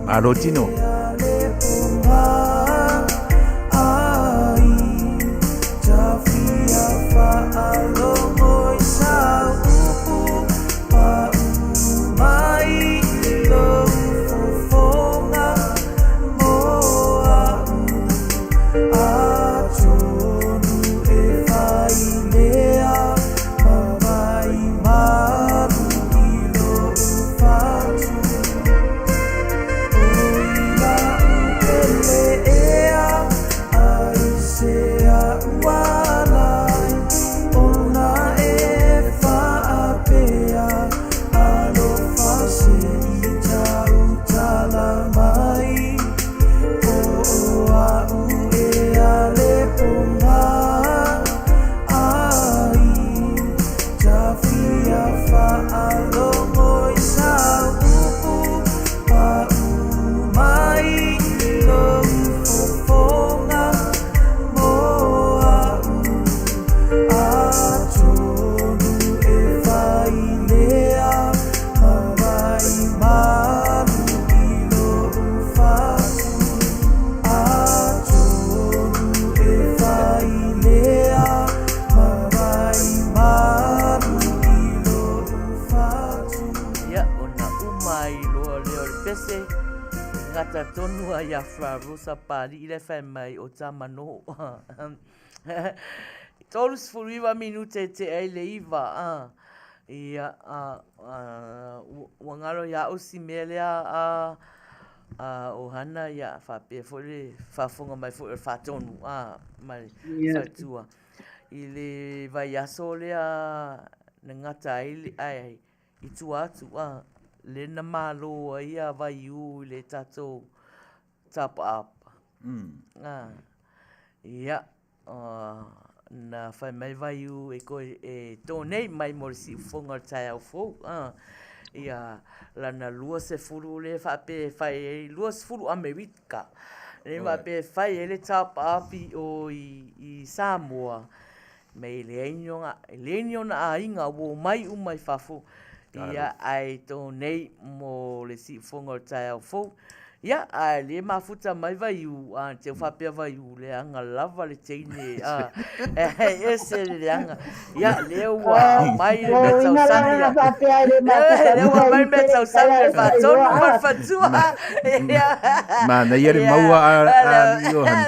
Malo tino. tonu lava ia Fra Rosa Papalii la e fai mai o Tamano. 39 minute e tea ai le 9, a. Ia, a, a, ua galo ia au si mea lea a, a ʻOhana, ia, faapea foi le faafofoga mai foi o le Faatonu, a, ma le faletua. I le vaiaso lea na gata ai le, ai, i tua atu, a, lea na malo ai a Vaiū i le tatou top up. A, ia, na fai mai Vaiū e koe e donate mai mo le siufofoga o le taeao fou, a, ia, lana 20 lea faapea e fai ai, 20 Amerika, lea faapea e fai ai le top up i o i Samoa. Me e leai ni ona, e leai ni ona aiga ua omai uma i fafo, ia, ae donate mo le siufofoga o le taeao fou. Ia, ae le mafuta mai Vaiū, a, te faapea Vaiū, leaga lava le teine, a, e ese le leaga. Ia, lea ua aumai le mea tausami a, lea ua aumai le mea tausami a le Faatonu ma le Faletua. Ia. Manaia le maua a, a alii o Hana.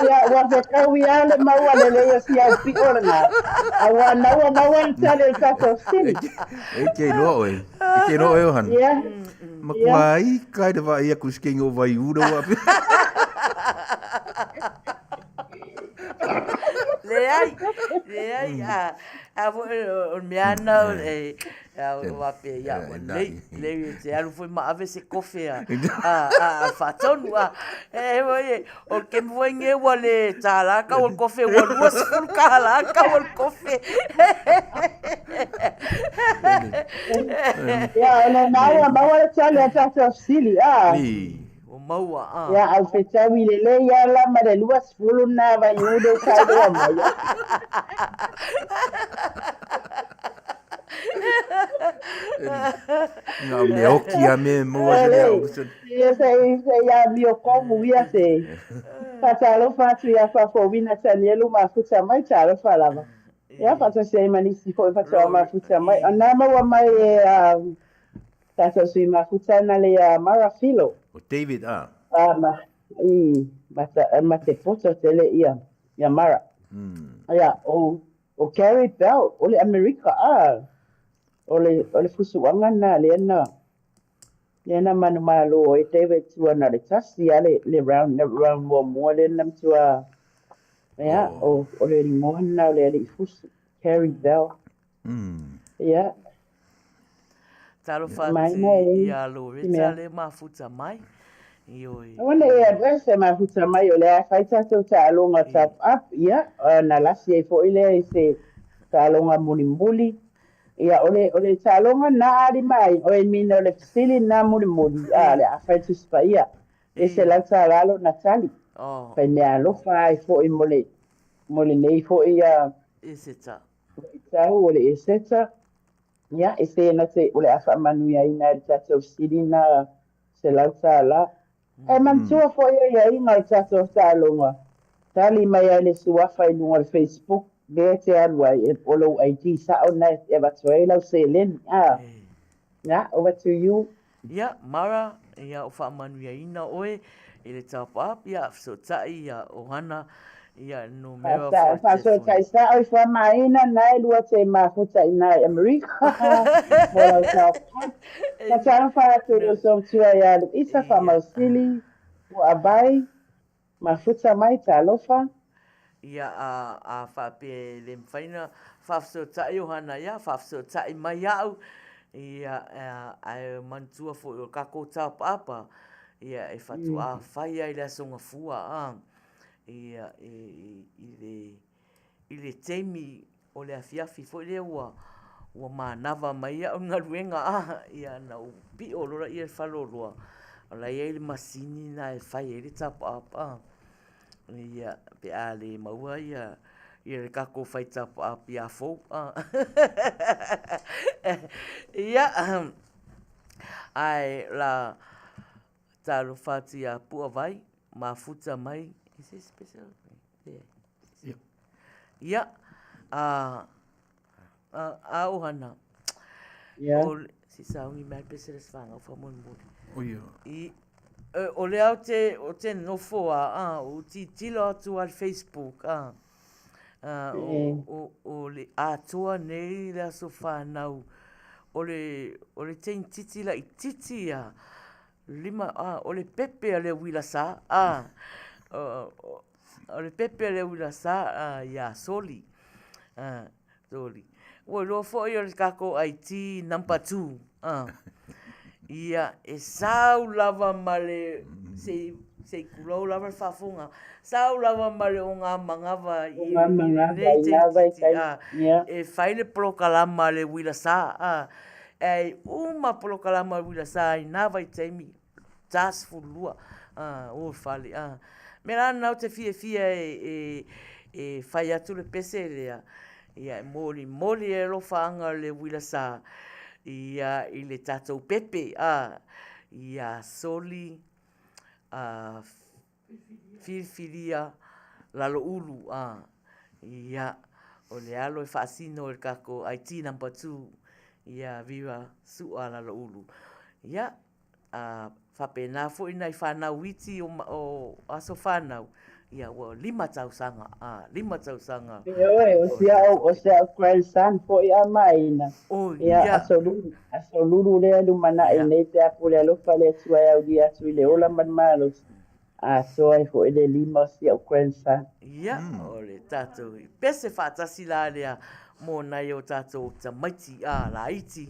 Ia, ua fetaui lava le maua lelei o si au pio lena. A ua na ua maua le tali o le tatou fesili. E te iloa oe. E te iloa oe o Hana. Ia. Matua ai kai le vaai aku i se kegi o vaiū la ua ape. Leai, leai, a, a foi o le mea lena o le, a o faapea, ia, ua lelei, lelei e te alu foi ma ave se kofe a, a, a, a Faatonu, a, e foi e, o le taimi foi lenei ua le $1 tau o le kofe, ua $20 tau o le kofe. Ia, o lena ua maua le tali a tatou fesili, a. Ua maua, a. Ia, au fetaui lelei lava la ma le 20 lena vaiū lea ua saunoa mai. Na o mea oki a me maua se lea o se. Ia se se ia mio komu ia se. Faatalofa atu ia Faafouina Tanielu mafuta mai talofa lava. Ia faatasi ai ma nisi foi faatoa mafuta mai. O na maua mai e a Tatou sui mafuta na le ia Mara Filo. O David a. A ma i ma ta ma te poto tele ia ia Mara. Ia o o Gary Bell o le Amerika a o le o le fusuaga na lea na lea na manumalo ai David tua na le tasi a le le round round muamua lea na matua ia o o le igoa na o le alii fusu Gary Bell. Ia Talofa atu ia Loretta le mafuta mai. Ioe. Aua ne i address e mafuta mai o lea e fai tatou taaloga top up, ia, ona lasi ai foi lea i se taaloga mulimuli. Ia, o le, o le taaloga na a lima ai, oi mina o le fesili na mulimuli, a, o le a fai le Tusi Paia. E $100 lona tali. Fai mea alofa ai foi mo le, mo lenei foi a. Eseta. Vaitau o le Eseta. Ia, e se na te, o le a faamanuiaina e le tatou fesili na $100. Ae manatua foi aiaiga o le tatou taaloga, tali mai ai le suafa i luga o le Facebook lea e te alu ai, o lou ID sao na e avatu ai lau seleni. A, ia, over to you. Ia, Mara, ia o faamanuiaina oe i le top up, ia, fesootai ia ʻOhana, ia numera foi telefoni. Faasootai sao i Fuamaina na e lua te mafuta i na i Amerika mo lau top up. Fatalofa atu i lou somatua ia Luisa Faamausili, Puaavai, Mafuta mai talofa. Ia a a faapea e le mafai na faafesootai ʻOhana ia faafesootai mai au ia ae manatua foi o le kakou top up ia e faatoa fai ai le Aso Gafua a ia i i le i le taimi o le afiafi foi lea ua ua manava mai au i galuega a, ia na ou pio loa lea i le faleoloa, o la e i ai le masini lena e fai ai le top up a. Ia, pe a le maua ia ia le tatou fai top up ia fou a. Ia, ae la talofa atu ia Puavai, mafuta mai, is this special? Ia, a, a, a ʻOhana. Ia. O, Se i sauni mai le pese le aso fanau faamolemole. Oi. I, o lea ou te, ou te nofo a, a, ou tilotilo atu a i le Facebook, a, a, o, o, o le atoa nei le aso fanau o le, o le teineitiiti laitiiti ia, lima, a, o le pepe a le uila sa, a, o, o, o le pepe a le uila sa, a, iā Soli, a, Soli. Ua iloa foi o le tatou IT number 2. Ah. Ia, e sau lava ma le, se i tulou lava le faafofoga, sau lava ma le ogamanava i lenei teititi, ah, e fai le polokalama a le uila sa, ah, ae uma polokalama a le uila sa i na vaitaimi, 42 o le fale. Mea la lena ou te fiafia e fai atu le pese lea, ia e molimoli le alofaaga o le uila sa ia i le tatou pepe ia Soli Filifilia Laloulu. Ia, o le alo e faasino i le tatou IT number 2 ia Viva Su'a Laloulu. Ia, A faapena foi nai fanau iti o aso fanau, ia ua 5 tausaga, a, 5 tausaga. Ioe, o si au, o si au grandson foi a maina. Ia, aso lulu, aso lulu lea lumanai nei pe a pule alofa le Atua e aulia atu i le ola ma le malosi. Atoa ai foi le 5 o si au grandson. Ia, o le tatou pese faatasi la lea mo nai o tatou tamaiti, a, laiti,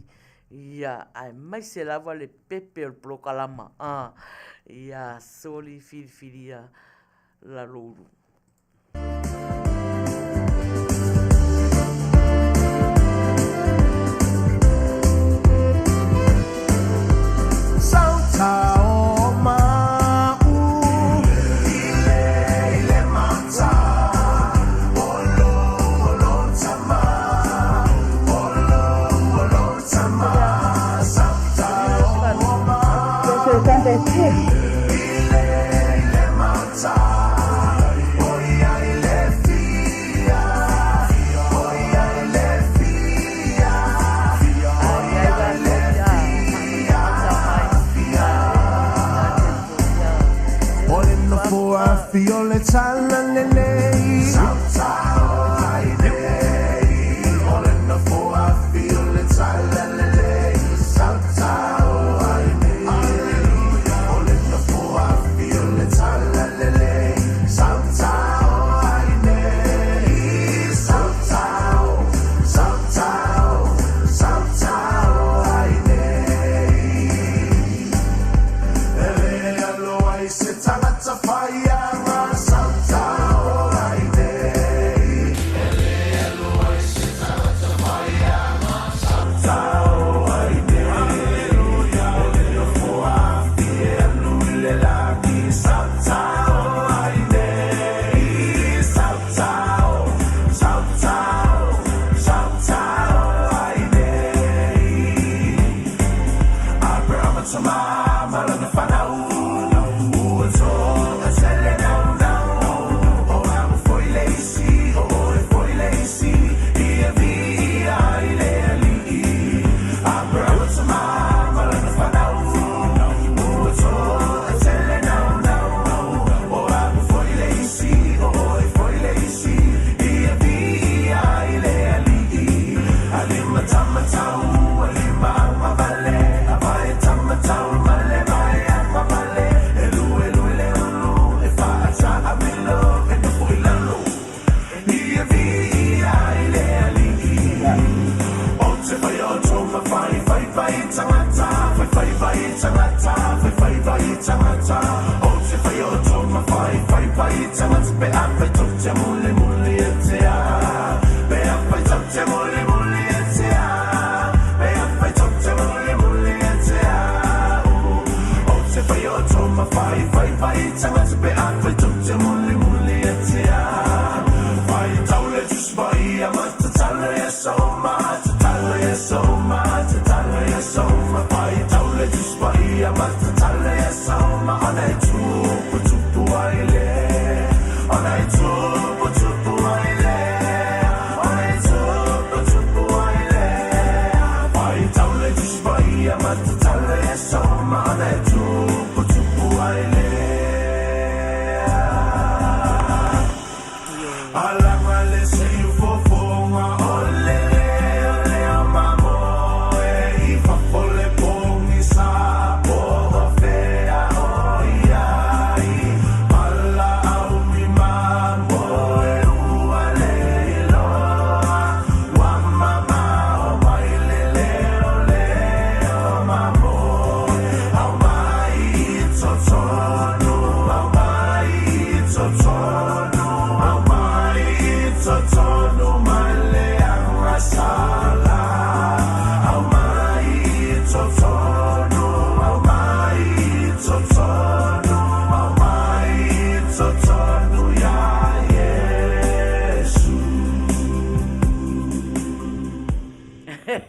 Ia, aemaise lava le pepe o le polokalama, a, ia soli filifilia Laloulu.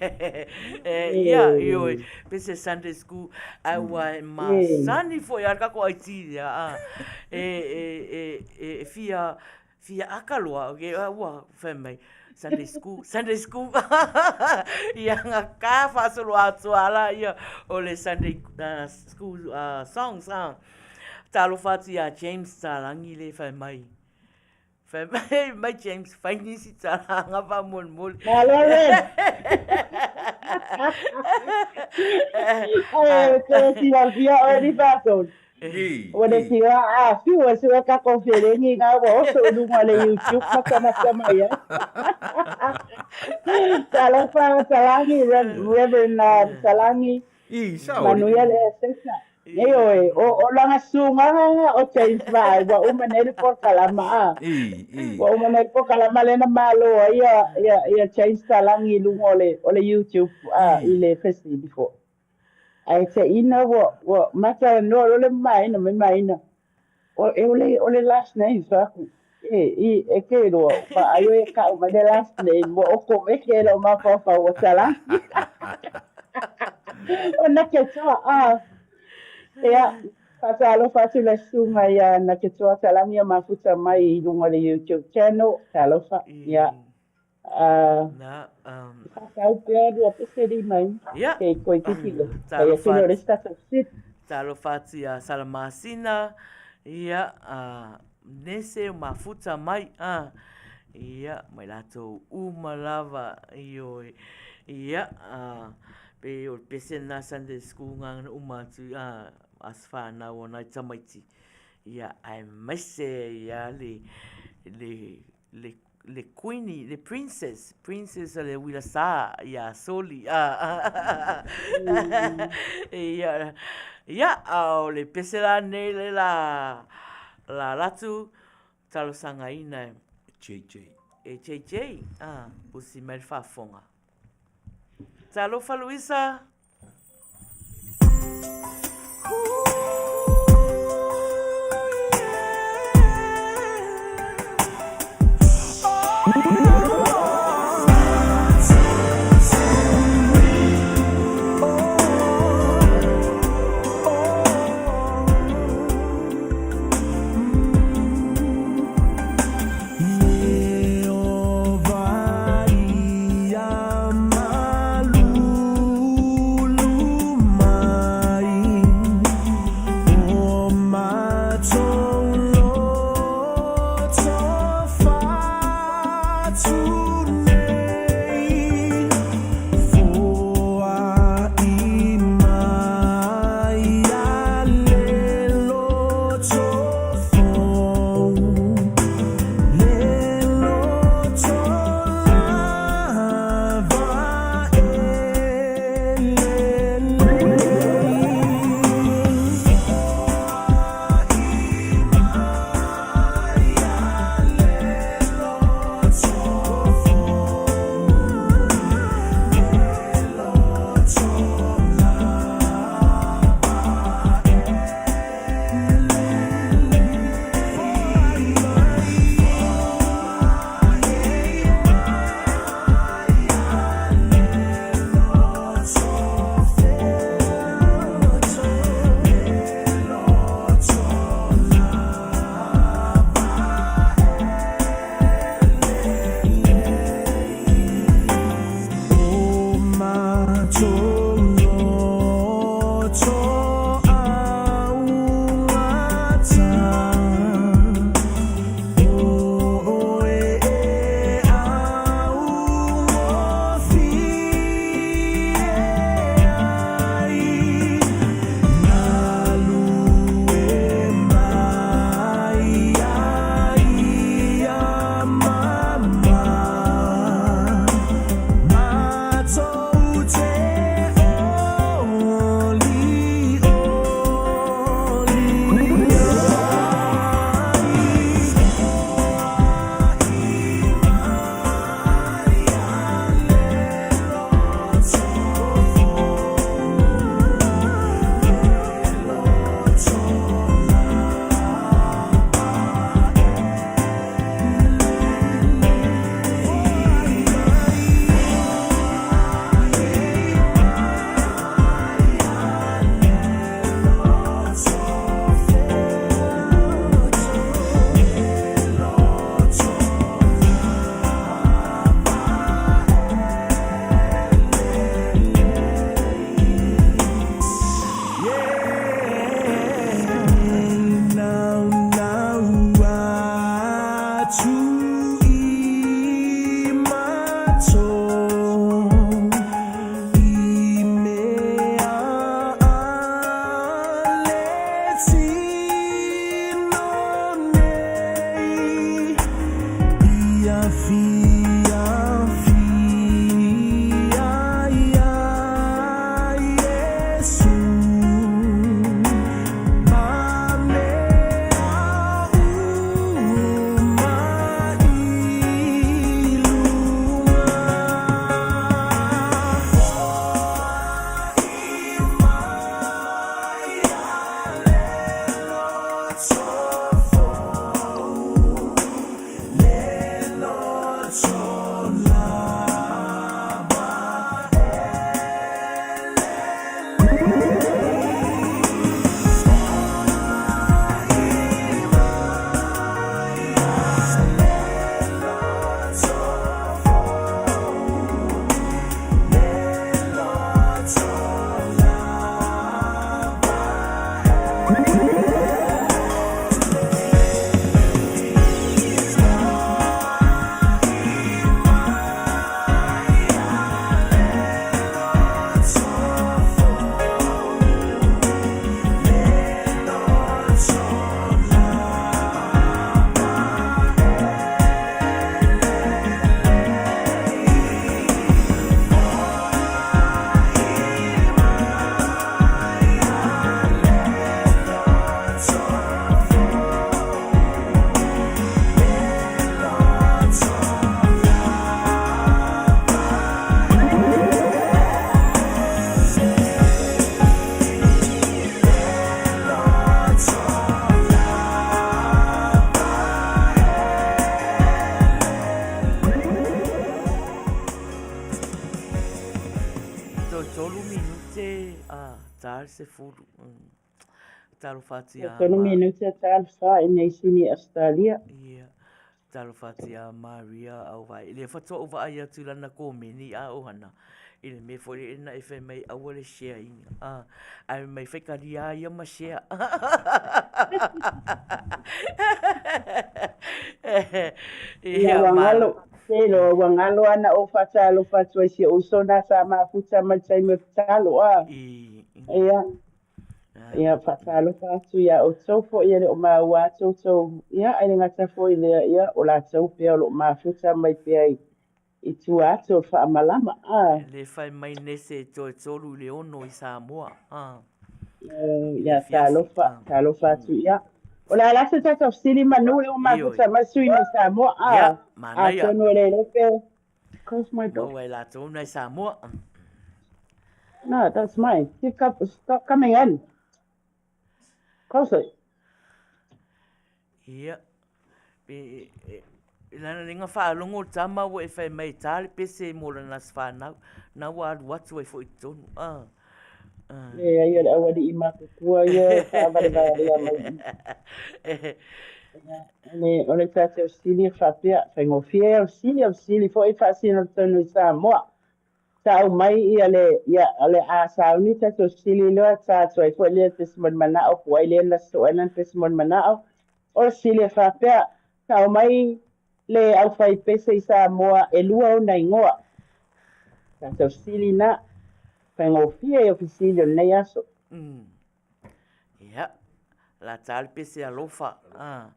Ia, ioe, pese Sunday school, ae ua e masani foi a le tatou IT lea, a, e, e, e, e fia, fia aka loa, okay, a ua fai mai, Sunday school, Sunday school, ia gata faasolo atoa la ia o le Sunday school songs, a. Talofa atu ia James Talangi le fai mai. Fai mai, mai James, fai nisi talaga faamolemole. Malo Ren! Ai, te silafia oe ni fatou. Ua le tila a fiu e sue ka konferengi nga ua oso i luga o le YouTube matamata mai ai. Talofa Talangi, Reverend Talangi. Manuia le sesa. Nei oe, o, o langa sugaga nga o James Vaai, ua uma nei le polokalama a. Ua uma nei le polokalama lea na malo ai ia, ia, ia James Talangi i luga o le, o le YouTube a, i le fesili foi. Ae teina ua, ua matalanoa loa le mamaina mai maina. O, e o le, o le last name fai atu. E, i, e ke iloa, vaai oe e kau mai le last name, ua okomeke e lou mafaufau ua Talangi. O Naketoa, a. Ia, faatalofa atu le susuga ia Naketoa Talangi o mafuta mai i luga o le YouTube channel. Talofa. Ia. Whakatau pea 25 kei koe titiro. Kei atu loa le isi tatou sit. Talofa atu ia Salamasina, ia, a Nese o mafuta mai, a, ia, mai latou uma lava, ioe, ia, a, pe o le pese lena Sunday School ngā na uma atu, a, as whānau o nai tamaiti, ia, aemaise ia le, le, le le kuini, le princess, princess o le uila sa ia Soli. Ia, ia, a o le pese la nei le la, la latu talosagaina e. JJ. E JJ, ah, usi mai le faafofoga. Talofa Luisa. Toe tolu minute, a, ta le sefulu. Talofa atu ia Tolu minute ta le fa i nei sini Australia. Ia. Talofa atu ia Maria au vai. Le faatoa ou vaai atu i lana komeni a ohana. I le mea foi lele na e fai mai aua le share ina. A, ae mai fai kalia ia ma share. Ia ua galo, te iloa ua galo ana ou faatalofa atu ai si ou uso na sa mafuta mai le taimi o le tatalo a. Ia. Ia faatalofa atu iā outou foi e le o maua atu outou, ia ae le gata foi i lea, ia o latou pea o lo o mafuta mai pea i i tua atu o le faamalama, a. E le fai mai nese e toe 3 i le 6 i Samoa, a. Ia, talofa, talofa atu, ia. O le a la se tatou fesili manu lea ua mafuta mai sui mai Samoa, a. Ia, manaia. Atonu e le iloa pe Close my door. Maua e latou nai Samoa. No, that's mine. Keep up, stop coming in. Close it. Ia. E, e, e lana lenga whaalongo tama ua e whai mai tā le pese mō lana aso whānau. Nā ua alu atu ai foi tonu. Ah. Ah. E ai o le auali'i matutua ia e whaavalevaalea mai. Le, o le tātou sili e whapea, whaingofie au sili, au sili foi whaasino tonu i Samoa. Sa aumai ia le, ia, le a sauni tatou sili loa sa atu ai foi lea pesi mo le manao po o ai lea na sosoo ai lana pesi mo le manao. O le sili e faapea, sa aumai le aufaipese i Samoa e lua ona igoa. Tatou sili na, faigofie ia fesili o lenei aso. Ia, la ta le pese alofa, ah,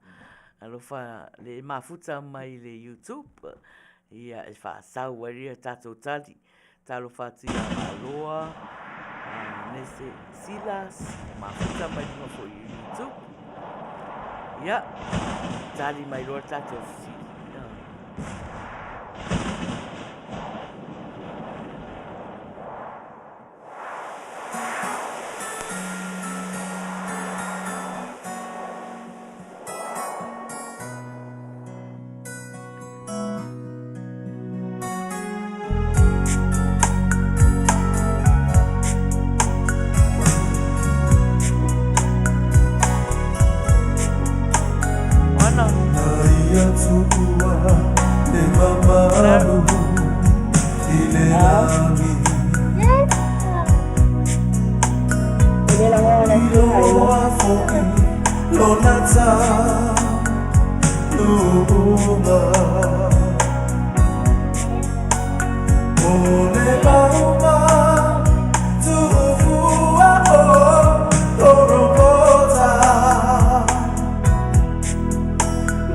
alofa le mafuta mai le YouTube, ia e whaasau ai ria tātou tali, talofa atu ia Maloa, ah, nese Silas, mafuta mai lunga foi i YouTube. Ia, tali mai loa tātou sili. Ah. luga. O le mauga tuufua o Korokota,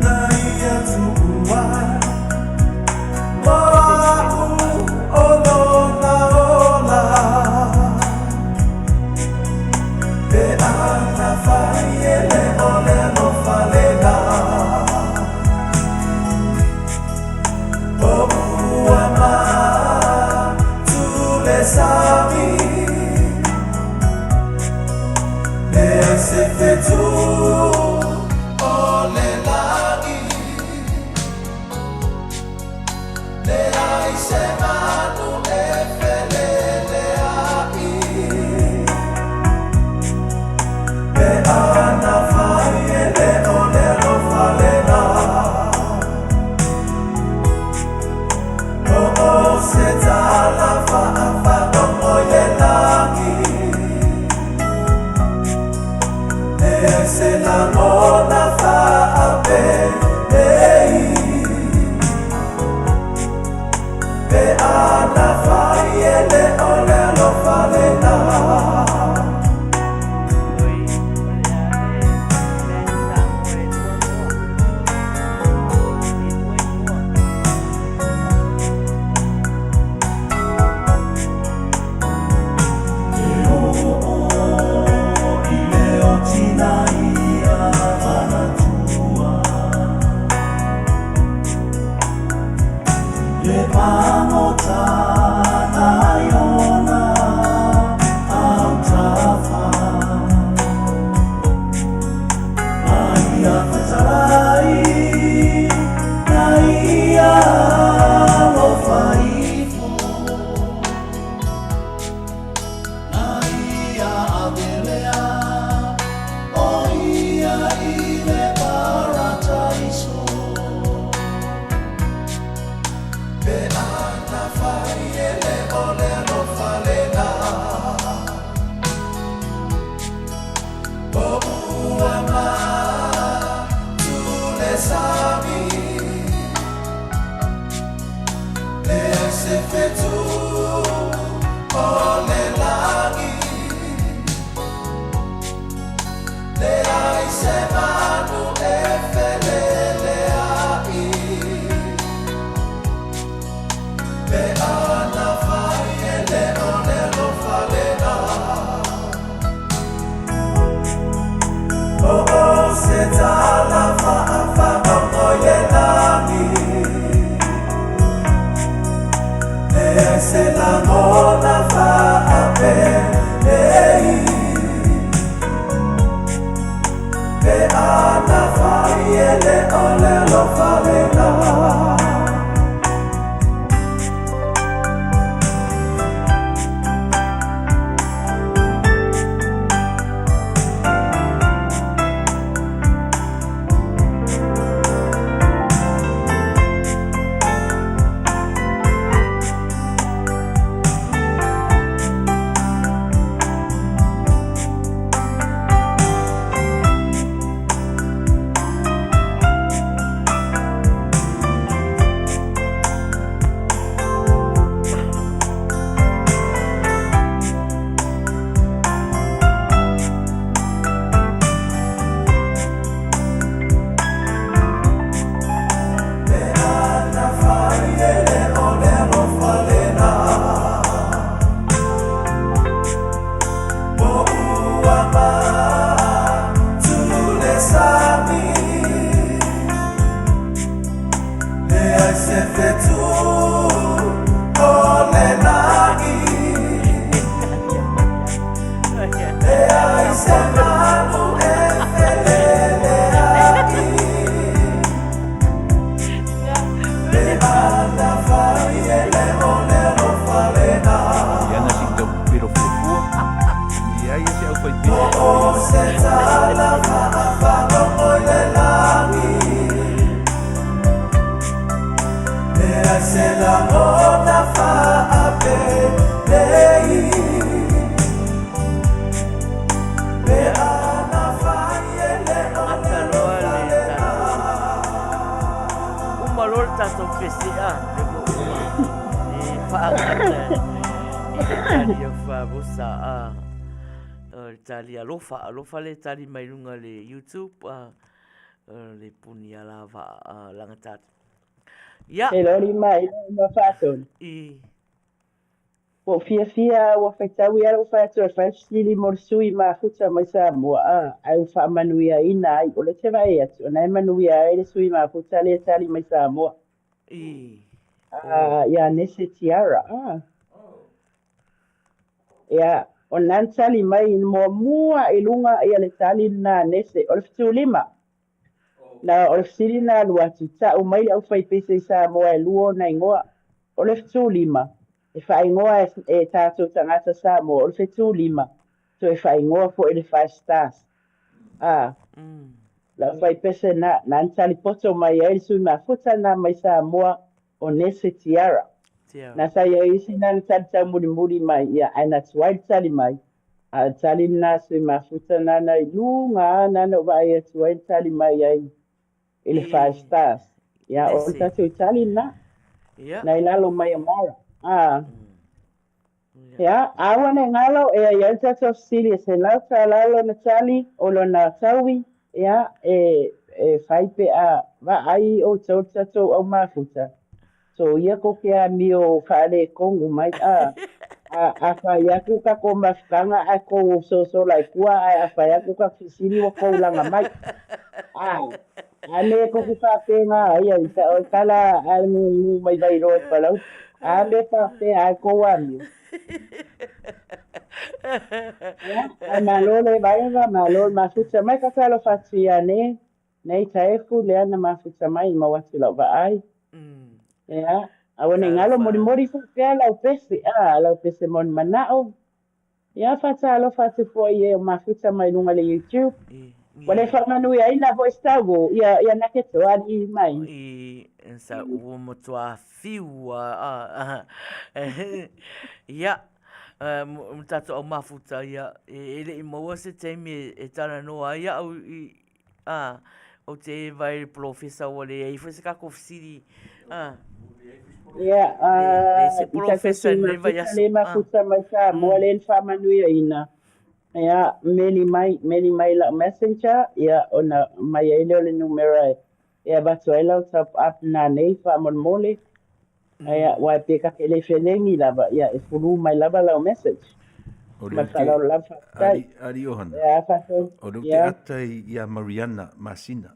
na ia tuua mo a'u o lona ola. Pe ana fai e le o le alofa lena. O ua matu le sami, leai se fetu o le lagi, leai se manu e feleleai. Pe ana fai e le o le alofa lena. O o se tala faafagogo i le lagi, leai se lagona faapenei. Pe ana fai e le o le alofa lena. Oi, o le a le mea i Samoa e lua moa. E lua igoa. E oo i le otina ia manatua, le pagota nai ona autafa. Na ia fetalai, na ia alofa ifo, na ia avelea o ia i le parataiso. Pe ana fai e le o le alofa lena. O ua matu le sami, leai se fetu o le lagi, leai se manu e feleleai. Pe ana fai e le o le alofa lena. O o se tala faafagogo i le lagi, leai se lagona faapenei. Pe ana fai e le o le alofa lena. Pe ana fai e le o le alofa lena. O ua matu le sami, leai se fetu o le lagi, leai se manu e feleleai. Pe ana fai e le o le alofa lena. Ia na si tau piro fuafua. Ia ia se au fai pese. O se tala faafagogo i le lagi, leai se lagona faapenei. Pe ana fai e le o le Gata loa alofa le lena. Tatou. uma loa le tatou pese, a, lea ua uma. E faagata i le tali a Favosa, a, o le tali alofa, alofa le tali mai luga le YouTube, a, le puni ala vaa, a, lagata atu. Ia. E loli mai ma faatonu. I. Ua ou fiafia a ua faitaui a lou fai atu e fai fesili mo le sui mafuta mai Samoa a, ae ua faamanuiaina ai. O lea te vaai atu, o na e manuia ai le sui mafuta lea e tali mai Samoa. I. A, ia Nese Tiara a. Ia, o na na tali mai muamua i luga ia le tali lena a Nese, o le 75. Na o le fesili na alu atu, ta'u mai le aufaipese i Samoa e lua ona igoa. O le 75, e faaigoa e tatou tagata Samoa, o le 75, toe faaigoa foi le Five Stars. A, le aufaipese na, na na tali poto mai ai le sui mafuta na mai Samoa, o Nese Tiara. Na sa i ai isi na na tali taumulimuli mai, ia, ae na tuai le tali mai. A o le tali lena a sui mafuta nana i luga a nana ou vaai atu ai le tali mai ai i le five stars. Ia, o le tatou tali lena. Na i lalo mai o Mara. A. Ia, aua ne i galo, e i ai le tatou fesili e $100 lona tali, o lona taui, ia, e, e fai pe a vaai outou i le tatou au mafuta. Soia ko ke amio faaletonu mai a a fai atu ka kou mafutaga ae kou ososola i tua ae a fai atu ka fesili ua kou laga mai. A a me ko ke faapena ai ai sa o kala a ngu mai Vailoa i Palauli. A me faapea ai kou amio. Ia, ae malo le vaeva, malo le mafuta mai ka talofa atu ia ne. Nei taefu lea na mafuta mai i mau atu lau vaai. Ea, aua nei galo molimoli foi pea lau pese, a, lau pese mo ni manao. Ia, faatalofa atu foi i e o mafuta mai luga le YouTube. Ua le faamanuiaina foi se tau, ia, ia na ke toalii mai. I, sa ua matua fiu a, ia, mo tatou au mafuta, ia, e le i maua se taimi e talanoa ai au i, Ā, ou te eva e le polofesa ua leai foi se tatou fesili, ā. Ia, ā, Leai se i tatou polofesa i sui lenei mafuta vaiaso, le ā. mafuta mai Samoa lea na faamanuiaina, ia, meli mai, meli mai i lau messenger, ia, ona aumai ai lea o le numera e avatu ai lau top up nanei faamolemole. Aia, aua pe ta te le felegi lava, ia e fulu mai lava lau message. O Ma lea ou te, faaaloalo lava faafetai. Ali, Ali Ohana, Ia, faafetai. o lea ou te Ia. ata i, ia Mariana Masina.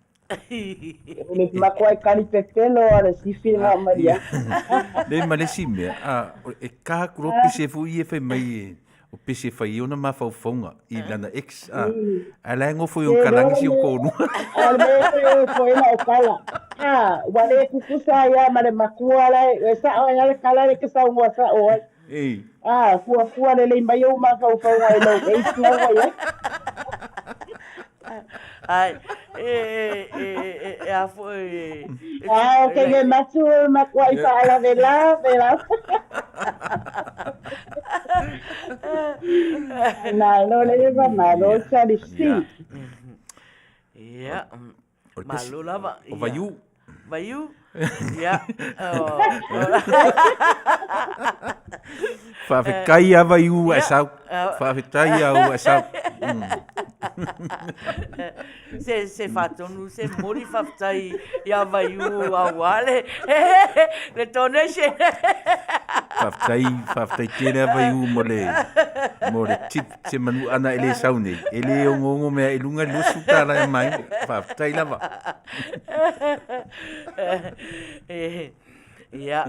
O le makuai kali pepelo a le sifi lena o Mariana. Le ma le isi mea, a, e ka atu loa pese foi ia e fai mai e, o pese e fai ai ona mafaufauga i lana ex, a, ae la e nofo i ona kalagi si ona toalua. A o le mea foi e foi lau kala. A, ua le tutusa ai lava ma le matua la e sao ai lava le kala lea e te saunoa sao ai. Ei. A, fuafua lelei mai ou mafaufauga i lou age la ua i ai. Ai, e, e, e, e, e a foi, e, e, A, o ke le matua o makuai faalavelave lava. Malo le eva, malo le tali fesili. Ia, O le pese- malo lava. O Vaiū. Vaiū, ia. Faafetai lava Vaiū ae sau. Faafetai lava ua e sau. Se, se faatonu, se momoli faafetai ia Vaiū aua le, le donation. Faafetai, faafetai tele lava Vaiū mo le, mo le tip se manu ana e le sau nei. E le onoono mea i luga i le $20 e mai. Faafetai lava. Ia,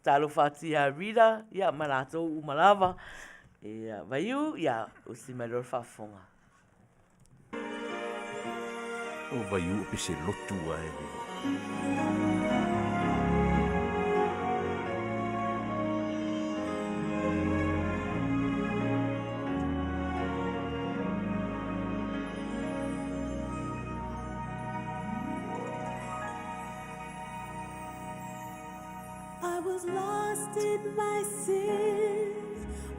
talofa atu ia Rita, ia ma latou uma lava. Ia, Vaiū, ia, usi mai loa le faafofoga. O Vaiū o pese lotu ae. I was lost in my sin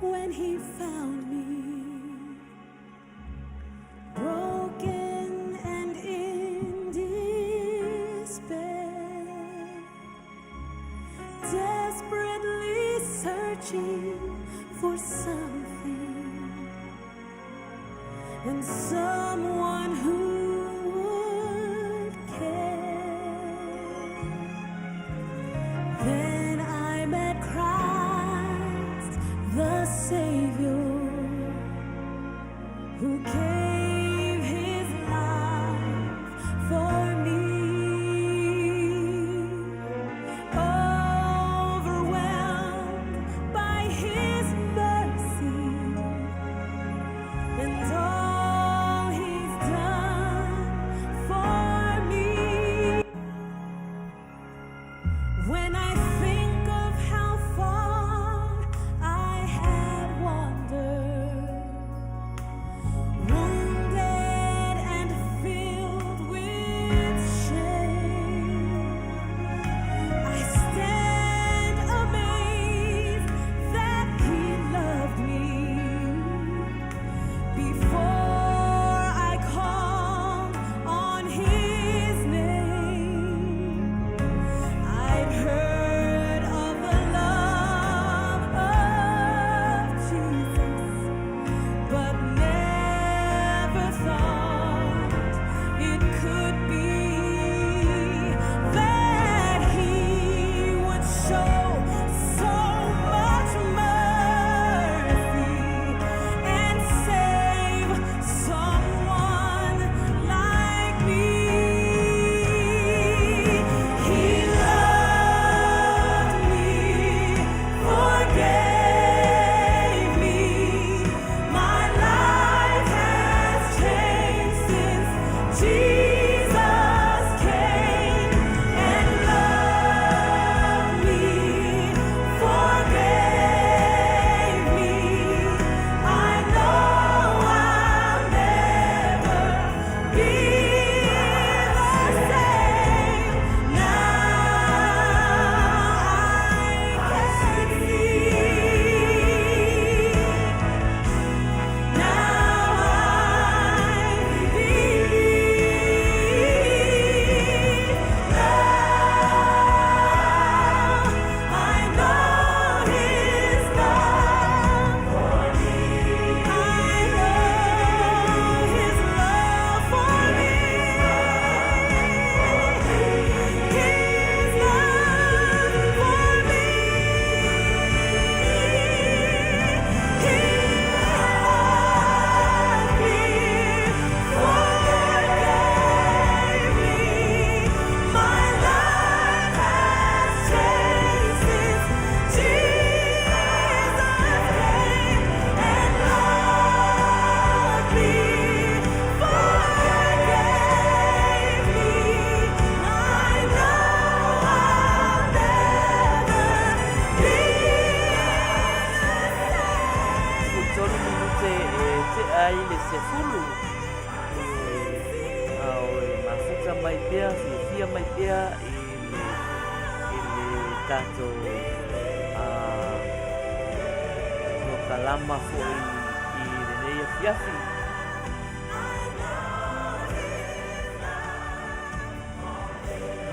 when he found me Broken and in despair. searching for something and someone who would care. Then I met Christ, the Savior, who gave his life for me. Overwhelmed by his mercy and all he's done for me. When I think of how far I had wandered, wounded and filled with shame, I stand amazed that he loved me before I called on his name. I'd heard of the love of Jesus, but never thought it could be that he would show so much mercy and save someone like me. He loved me, forgave me. My life has changed since Jesus came and loved me, forgave me. I know I'll never be the same. Now I can see. Now I believe. Now I know His love for me. I know His love for me. His love for me. He loved me, forgave me. My life has changed since Jesus came and loved me, forgave me. I know I'll never be 13 minute e tea ai le 10, a o e mafuta mai pea, fiafia mai pea i le, i le tatou polokalama foi i lenei afiafi.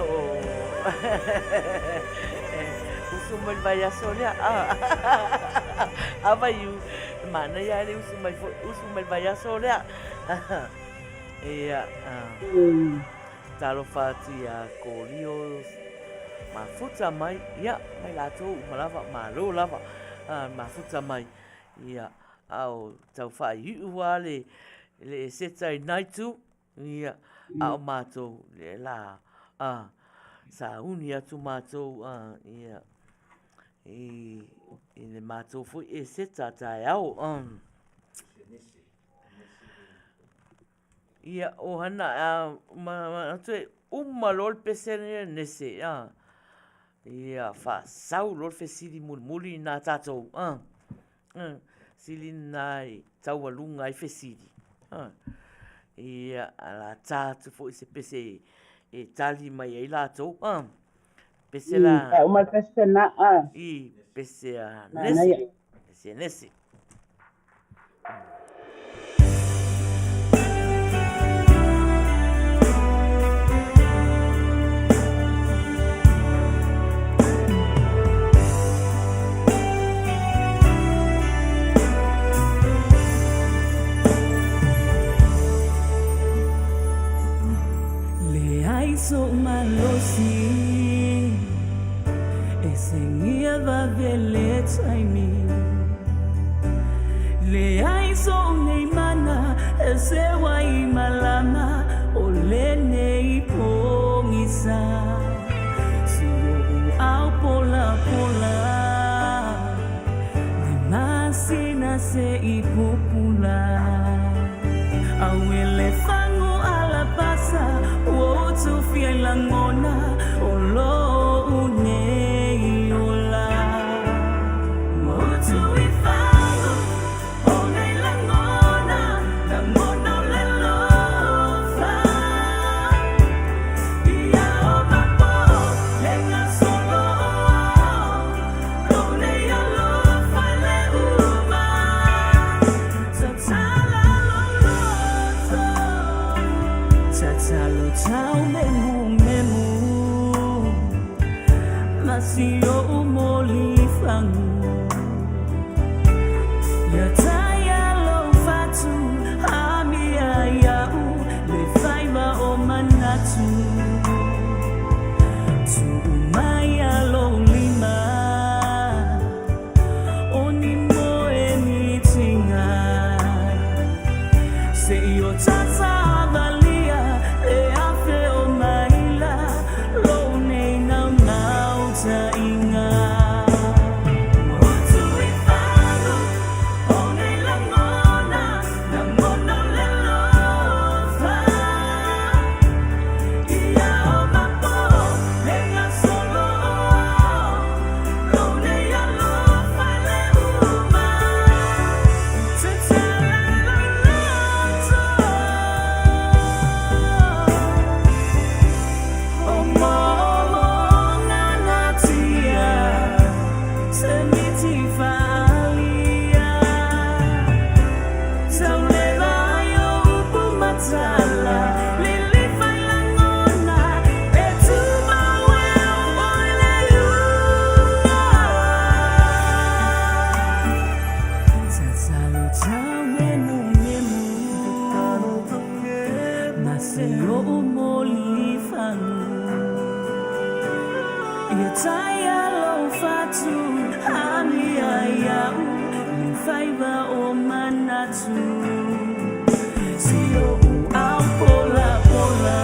Oh. Usu mai le vaiaso lea. A vaiu, manaia le usu mai foi, usu mai le vaiaso lea. Ia, talofa atu ia Kolio mafuta mai, ia, mai latou uma lava, malo lava, mafuta mai. Ia, a o tau whaaiu'u a le, le eseta i naitu, Ia, a o matou, le la, a, sauni atu matou, a, ia, i, i le matou foi eseta taeao, a. Ia, o hana, a, ma, ma, atu e uma loa le pese nei a Nese, a, ia, faasau loa le fesili mulimuli nā tatou, a. Sili na i taualuga ai fesili. Ia, a la tā atu foi se pese e tali mai ai latou. Pese la... Ka uma le pese na. I, pese a Nese. Pese a Nese. Esengia vave le taimi Leai so'u nei mana E seua i malama O lenei pogisa Si o'u ao polapola Le masina se'i pupula Auele fagu alapasa Ua utufia i lagona O lo'u nei ola Ua utu i fagu O nei lagona Lagona o le alofa Ia o mapo Le gasolo o ao Lou nei alofa i le uma Tatala lou loto Tatalo taumemumemu Ma si o'u molifagu Ia taia lou fatu Amia ia'u Le faiva o manatu Tuu maia lou lima O ni moe ni tiga Se'i o tata valia Le afe o maila Lou nei naunautaiga Ua utu i fagu O nei lagona Lagona o le alofa Ia o mapo Le gasolo o ao Lou nei alofa i le uma Tatala lou loto O moomooga natia Se miti faaalia Tauleva ai o upu matala Lilifa i lagona E tumau e oo i le iuga Tatalo taumemumemu Ma si o'u molifagu Ia taia lou fatu Amia ia'u Le faiva o manatu Si o'u ao polapola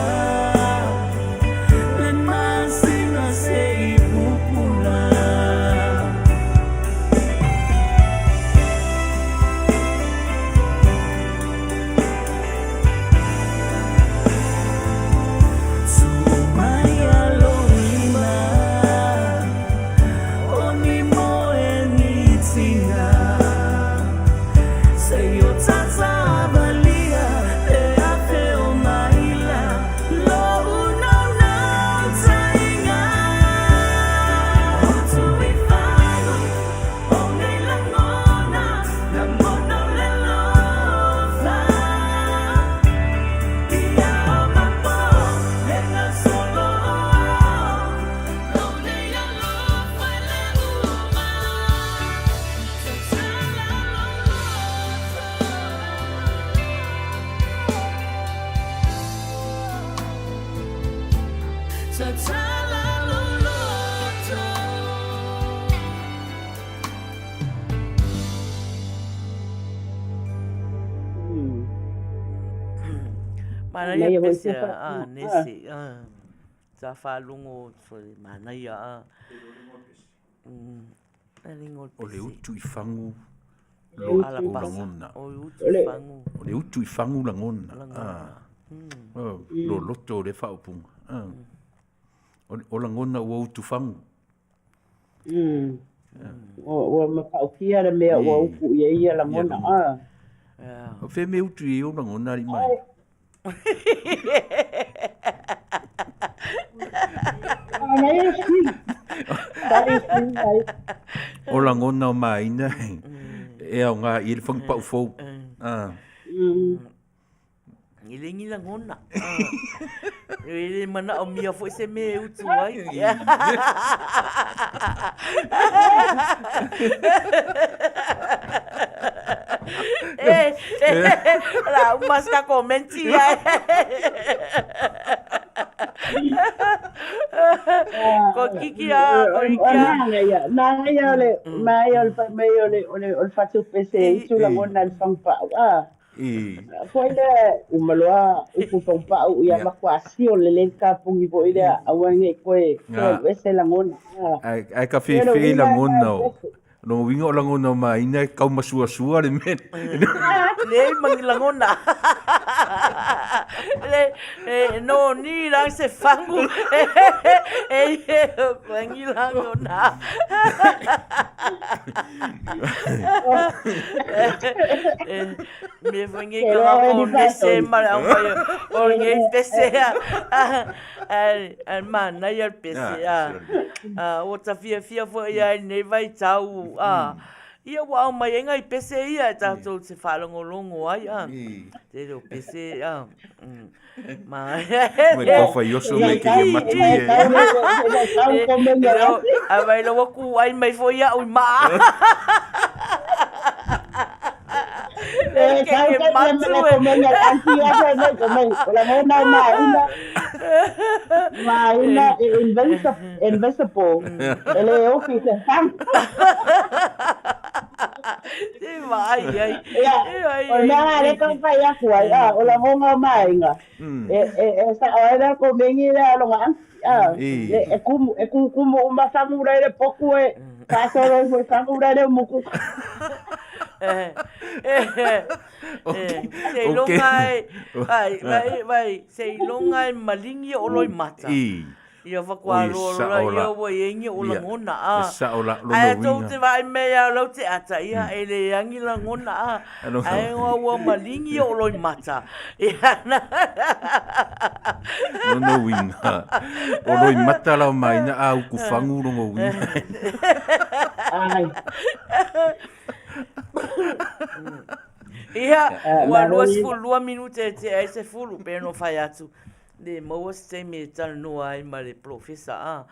Le masina se'i pupula. Tuu maia lou lima O ni moe ni tiga Se i o tata valia Le afe o maila Lou naunautaiga Utu i fagu O nei lagona Lagona o le alofa Ia o mapo Le gasolo o ao Lou nei alofa i le uma Tatala lou loto. Tatala lou loto. Manaia Manaia foi pese se fa- a nese a sa faalogo foi manaia a O le utu i fagu lo lagona. O le utu i fagu. O le utu i fagu lagona. Lo loto o le faaupuga. O lagona ua utu fagu. Ua matautia le mea ua utu i ai ia lagona. O fea mea e utu i ai ou lagona alii ma aiga? O lagona o Maina e aoga i ai le fagupau fou. E le ni lagona. E le manaomia foi se mea e utu ai. E, o le a uma se tatou menti ai. Ko kiki a, ko iki a. Manaia, manaia o le, manaia o le fai mai o le, o le, o le fatupe se itu lagona i le fagupa'u, a. Foi lea, uma loa upu fagupa'u, ia matua sio lelei le kapuni foi lea, aua ne i toe, toe alu ese lagona, a. Ae ka fefe lagona o. Lona uiga o lagona o Maina e kau masuasua le mea. Leai ma ni lagona. Le, e, no ni lang se fangu. E, e, koe ni lagona. E, me foi ngi ka ngako nese ma le au mai o ngi pese a. Ae manaia le pese, a. Ua ta fiafia foi ia i lenei vaitau, a. Ia ua aumai ai nai pese ia e tatou te faalogologo ai, a. Tele o pese, a. Ma. Mai tau fai oso mai ke ia matu ia. A vai lau aku ai mai foi au i maa. E tau tau te mea ko mea anti a fai mai ko mai o la ngona ma ina ma ina e invincible invisible e le ofi se fang Te vaai ai. Ia, o le mea lea ka fai aku ai, a, o la ngona ma inga. E e e sa o ai ko mengi le longa anti a. Le e kumu e kumu uma fangu le poku e faasolo ifo i fagu le leo muku. Seiloga e, vai, vai, vai, seiloga e malingi o loimata. Ia whakuā roa roa ia ua i ingi o langona a. Ae tou te vaai mea ia lau te ata ia e le angi langona a. Ae ua ua malingi o loimata. Ia na. Lona uiga, o loimata la o maina a uku fagu longa uiga. Ai. Ia, ua 22 minute e tea ai se fulu, pe no whai atu. Le maua se taimi e talanoa ai ma le polofesa, a.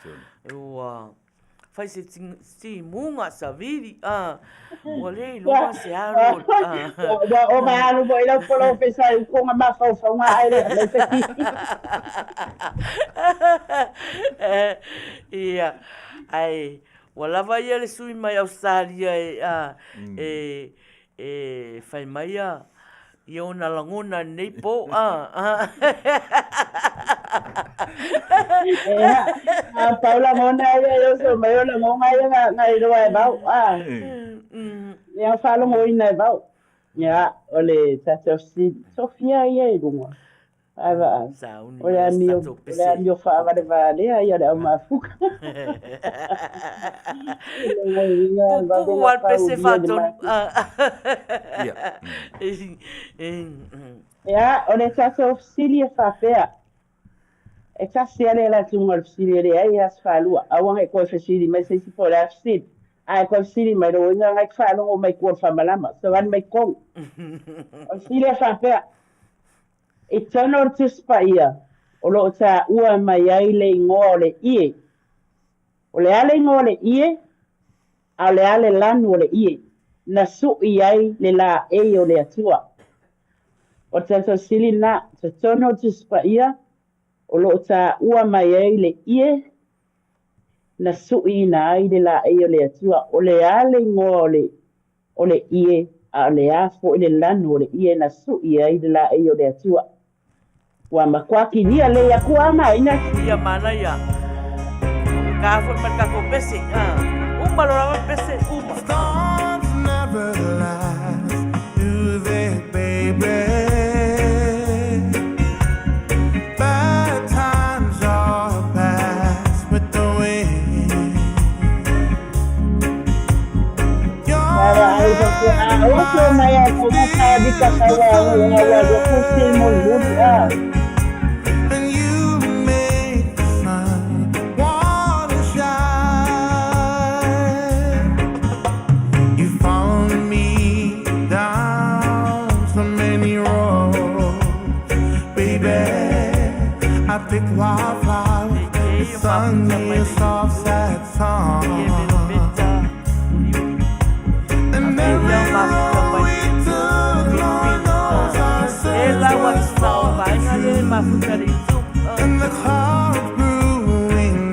Ua fai se timuga savili, a. Ua le iloa se alu, a. Ua ova alu foi lau polofesa i ukonga mafaufauga ai le mai fesili. Ia, ai, ua lava ia le sui mai Ausetalia e, a, e, E whai mai a i ona lagona nei po a. Ea, a pau lagona ia e oso mai o lagona ia nga, nga iloa e vau, a. Ia faalogoina e vau. Ia, o le tatou fesili, Sofia ia i luga. Ai vaai. Sauni O le mai amio, tatou o le pese. amio faavalevalea ia le au mafuka. Puupuu lava le pese faatonu. Ia. Ia, o le tatou fesili e faapea, e tasi lava le alatuga o le fesili e leai lava se faalua. Aua ne i toe fesili mai se isi po o le a fesili. A e toe fesili mai, lona uiga na e te faalogo mai tua o le faamalama, savali mai totonu. O le fesili e faapea, I totonu o le Tusi Paia, o lo o taua mai ai le igoa o le ʻie. O le a le igoa o le ʻie? A o le a le lanu o le ʻie na suʻi ai le laei o le Atua? O le tatou fesili lena, totonu o le Tusi Paia, o lo o taua mai ai le ʻie na suʻiina ai le laei o le Atua. O le a le igoa o le o le ʻie, a o le a foi le lanu o le ʻie na suʻi ai le laei o le Atua. Ua matua kilia lei aku a maina. Ia manaia. Ua ka foi ma le tatou pese. Uma loa lava le pese, uma. Storms never last, do they, baby? Bad times all pass with the wind. Vaai faapea, a oso mai a ko mata vika kaua o nga ua lua kusi mo lulu a. And you make the sun wanna shine. You followed me down so many roads, baby. I pick wildflowers, you sung me a soft, sad song. And every road we took, Lord knows our E sins la ua was tau for the vaega le truth. mafuta le itu. And the clouds brewing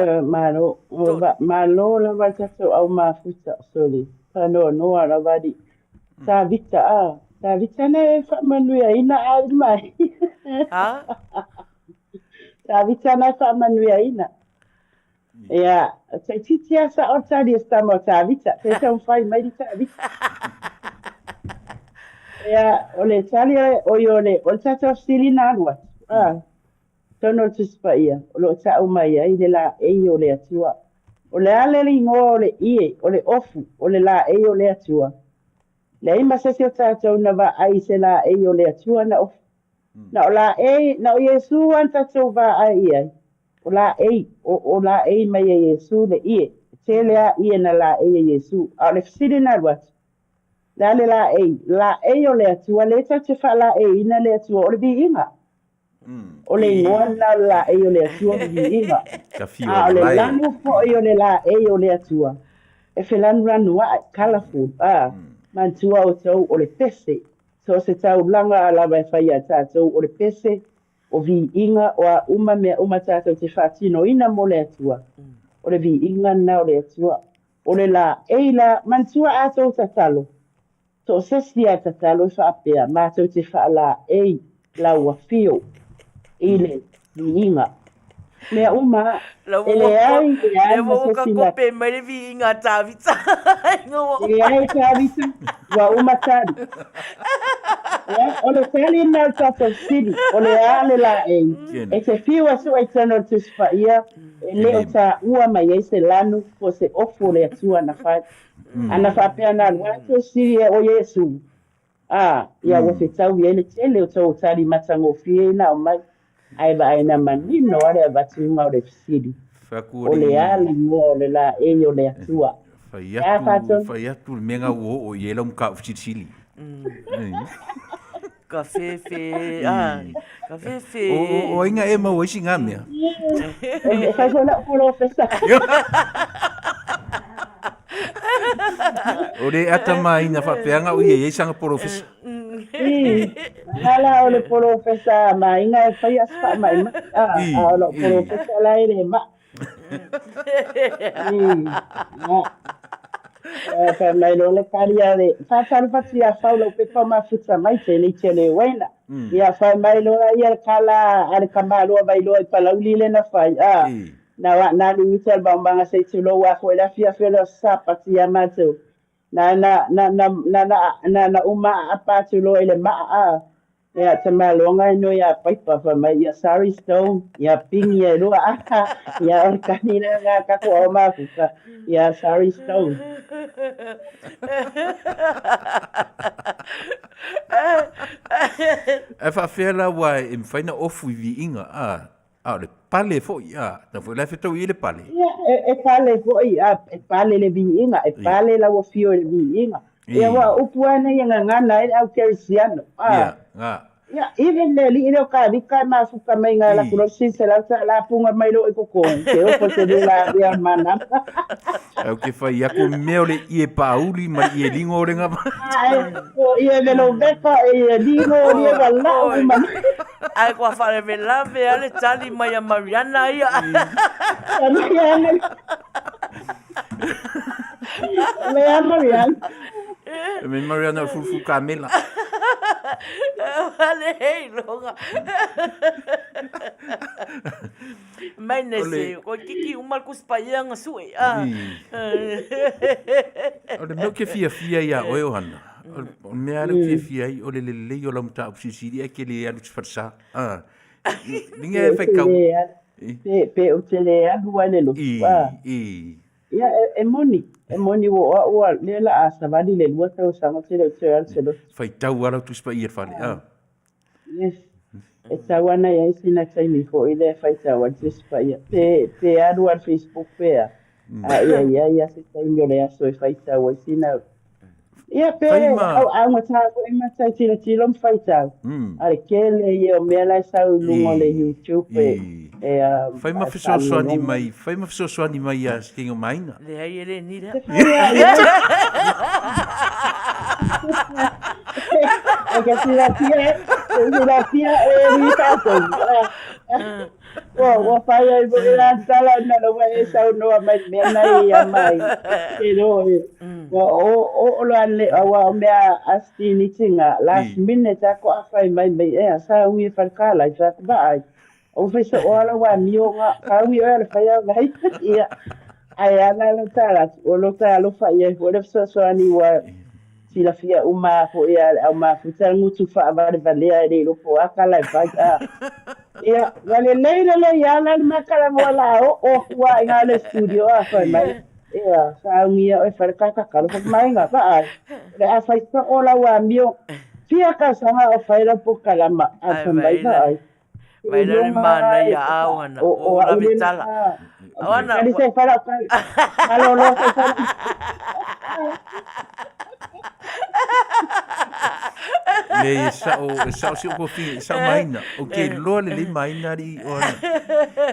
Ia. Malo, malo lava le tatou au mafuta, sole, faanoanoa lava alii. Tavita, a, Tavita na e faamanuiaina a i mai. Ha? Tavita na e faamanuiaina. Ia, toeitiiti lava sao le tali a si tama o Tavita, pe taumafai mai le Tavita. Ia, o le tali, oi o le, o le tatou fesili na alu atu, a, totonu o le Tusi Paia, o lo o tau mai ai le laei o le Atua. O le a le igoa o le ie, o le ofu, o le laei o le Atua? Leai ma se isi o tatou na vaai i se laei o le Atua na ofu. Na o laei, na o Iesu lava na tatou vaai i ai, o laei, o, o laei mai e Iesu le ie. E tele lava ie na laei e Iesu. A o le fesili na alu atu, le a le laei? Laei o le Atua, lea tatou te faalaeiina le Atua, o le viiga. O le igoa lena o le laei o le Atua o le viiga. A o le lanu foi o le laei o le Atua, e felanulanuaʻe, colourful, a, manatua outou o le pese, so o se taulaga lava e fai ia tatou, o le pese, o viiga, o a uma mea uma tatou te faatinoina mo le Atua, o le viiga lena o le Atua. O le laei la, manatua a tou tatalo, So o se isi a tatalo e faapea, matou te faalaei lau afio i le viiga. Mea uma a, e leai, leai ma se isi na. Kope mai le viiga a Tavita. Leai Tavita, ua uma tali. Ia, o le tali lena o le tatou fesili, o le a le laei? E te fiu e sue i totonu o le Tusi Paia, e le o taua mai ai se lanu po o se ofu o le Atua na fai. A na faapea na alu atu e sili e o Iesu, a, ia ua fetaui ai le tele o tou tali matagofie ina aumai, ae vaai na manino a le avatuga o le fesili, O le a le igoa o le laei o le Atua? Fai atu, fai atu le mea nga ua oo i ai lau mataupu silisili. Ka fefe, a, ka fefe. O ai nga e maua ai siga mea? E fai foi lau polofesa. O le atamai na faapea nga o ia i ai saga polofesa. I, ala o le polofesa a maiga e faia se faamaimai, a, a o lau polofesa la e le maa. Fai mai loa le tali a le faatalofa atu ia Fau lau pepa mafuta mai te nei te le uaina. Ia fai mai loa ia le tala a le tamaloa Vailoa i Palauli lea na fai, a na na alu i uta i le maumaga se i tulou a foi le afiafi o le aso Sapati ia matou. Na na na na na na na na uma aapa atu loa i le maa a Ia tamaloga e noi a Paipa fai mai ia sorry Stone ia pingi ai loa aha ia o le kani la nga tatou ao mafuta ia sorry Stone. Ae faafefea la aua e mafai ona ofu i viiga a, a o le pale foi a, tau foi la e fetaui i le pale. Ia, e, e pale foi, a, e pale le viiga, e pale lau afio i le viiga. Ia, aua o upu lava nei e gagana ai le au kerisiano, a. Ia, ga. Ia, even le alii lea o Kavika e mafuta mai ga laku loa sin $100 punga mai loa i totonu, ke ofo se le la avea o le manama. Au ke fai aku mea o le ie pāuli ma le ie ligo o le ngava. Ae, o ie veloveka, e ie ligo, o ie walau uma mai. Ae kua faalavelave a le tali mai a Mariana ia. A Mariana. Lea Mariana. E me Mariana o fufu kamela. Wale hei longa. Mai ne se, ko kiki uma le kuspaia nga sue. Ah. O le mea ke fiafia ia oe o Hana. O le mea lea ou te fiafia ai, o le lelei o lau mataupu silisili ae ke le alu i se falesa. Ah. Linga e faitau. Pe, pe ou te le alu ai le lotu. Ah. I. Ia, e, e moni, e moni ua o au a lea la a savali le lua tausaga ou te le o toe alu se lotu. Faitau lava lau Tusi Paia i le fale. Ah. Yes. E tau ana i ai sina taimi foi lea e faitau ai le Tusi Paia. Pe, pe alu lava i le Facebook pea. A ia i ai lava se taimi o le aso e faitau ai sina. Ia pe Fai ma- au augata foi matai tilotilo ma faitau. A le tele ia o mea la e sau i luga o le YouTube e, e Fai ma fesoasoani mai, fai ma fesoasoani mai ia King o Maina. Leai e le ni lea. E ka silafia, e silafia e ni tātou. Ua ua fai ai foi la tala na lo e saunoa mai mea nei ia mai. Ke lo e. Ua o o o lo ale aua o mea a stini tinga last minute a ko a fai mai mai e a saungi e falkala i fa ba ai. O fai so o ala wa mio nga saungi o ale fai au lai. Ia. Ai ala lo tala o lo tala lo fa ia fo le so so ani wa silafia uma foi a le au mafuta gutu faavalevalea e le iloa po o a tala e fai a. Ia, ua lelei lelei lava la le makala mo la oo atu lava i ina le studio a fai mai, Ia, saunia oe fai le kakakalo fai mai ga vaai, o le a fai soo lau amio, fia tausaga o fai lau polokalama a fai mai vaai. Mai la le manaia au ana, o au lave tala. O ana. Kali se fai lau kali. Malolo se fai lau. Le e sao, e sao si o fi, e sao maina. O ke loa le le maina ri o ana.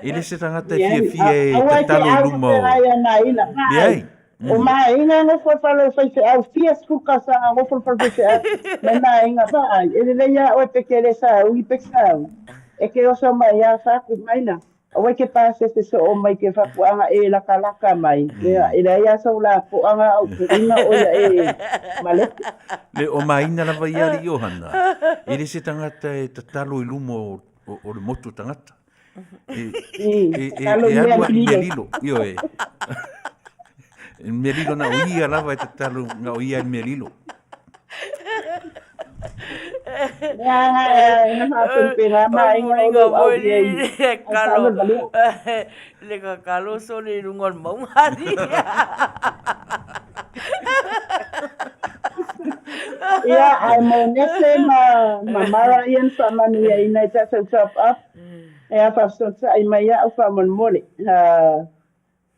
E le se tangata e fia fia e tatalo i luma o. Leai. O maaiga nofo i fale o faifeau fia sefulu tausaga nofo i le fale faifeau mai maaiga vaai e lelei a oe pe ke le sauni pe sauni e ke oso mai a faku maina aua ke pasese soo mai ke fakuaga e lakalaka mai ia e leai a sou lapoaga au puina oia e malete. Le o maina lava ia alii Ohana, e le se tagata e tatalo i luma o le motu o tagata. E, e, e, e alu a i mea lilo. Ioe. E mea lilo na o ia lava e tatalo na o ia e mea lilo. Le kakalo sole i lunga o le mauga alii. Ia, ae mo Nese ma, ma Mara ia na faamanuiaina i tatou top up. E a faafesootai mai au faamolemole. Uh,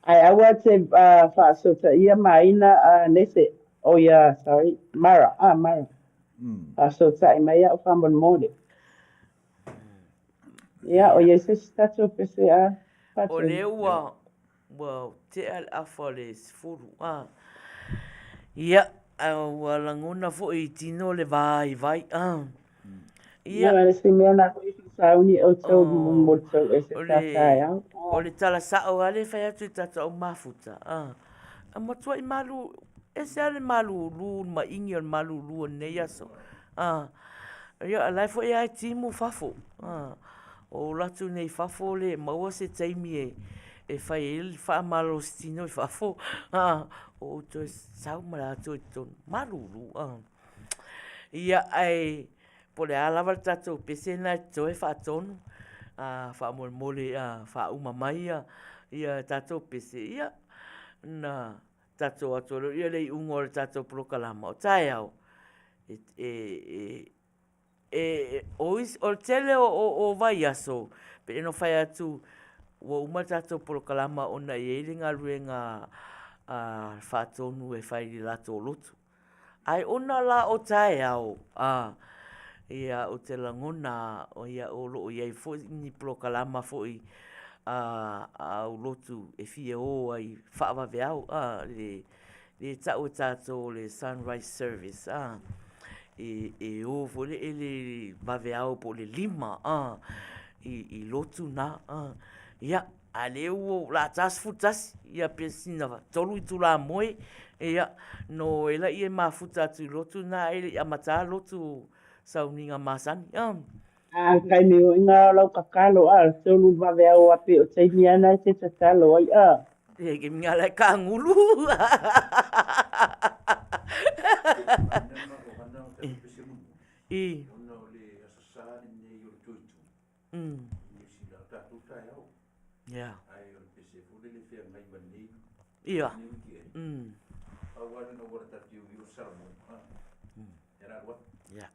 ae aua te uh, faafesootaia maina a uh, Nese. Oh yeah, sorry. Mara, ah Mara. Faafesootai mai au faamolemole. Ia, o ia se isi tatou pese a O lea ua Ua tea le afa o le 10, a. Ia, a ua lagona foi i tino le vaivai, a. Ia. Ia, le si mea na foi i sauni outou mo le tou ese taeao. O le tala sao lava lea e fai atu i tatou au mafuta, a. A matuai malu, ese lava le malulu, le maigi o le malulu o lenei aso, a. Ia, o la e foi lava e timu fafo, a. O alu atu nei i fafo le maua se taimi e e fai ai le faamalolosi tino i fafo, a o ou toe sau ma le atoa i totonu, malulu. Ia, ae po o le a lava le tatou pese lena e toe faatonu, a faamolemole a faauma mai ia tatou pese, ia, na tatou o atu ai loa le iuga o le tatou polokalama o taeao, e, e, e E, o isi, o le tele o, o, o vaiaso, pei ona fai atu, ua uma le tatou polokalama ona e i ai le galuega a faatonu e fai i le latou lotu. Ae ona la o taeao, a, ia, ou te lagona, o ia, o lo o i ai foi ni polokalama foi a, a au lotu e fia o ai faavaveao, a, le, le tau e tatou o le sunrise service a e, e o foi le ele vaveao po o le lima a i, i lotu na a ia a le ua o la 41 ia pe sina tolu itula moe ia no e la ia mafuta atu i lotu na e le i amata lotu sauniga masani a. A taimi o inga o lau kakalo a tolu vaveao a pe o taimi ana e te tatalo ai a. E ke minga lai ka ngulu. I. Ia. Ia. Ia.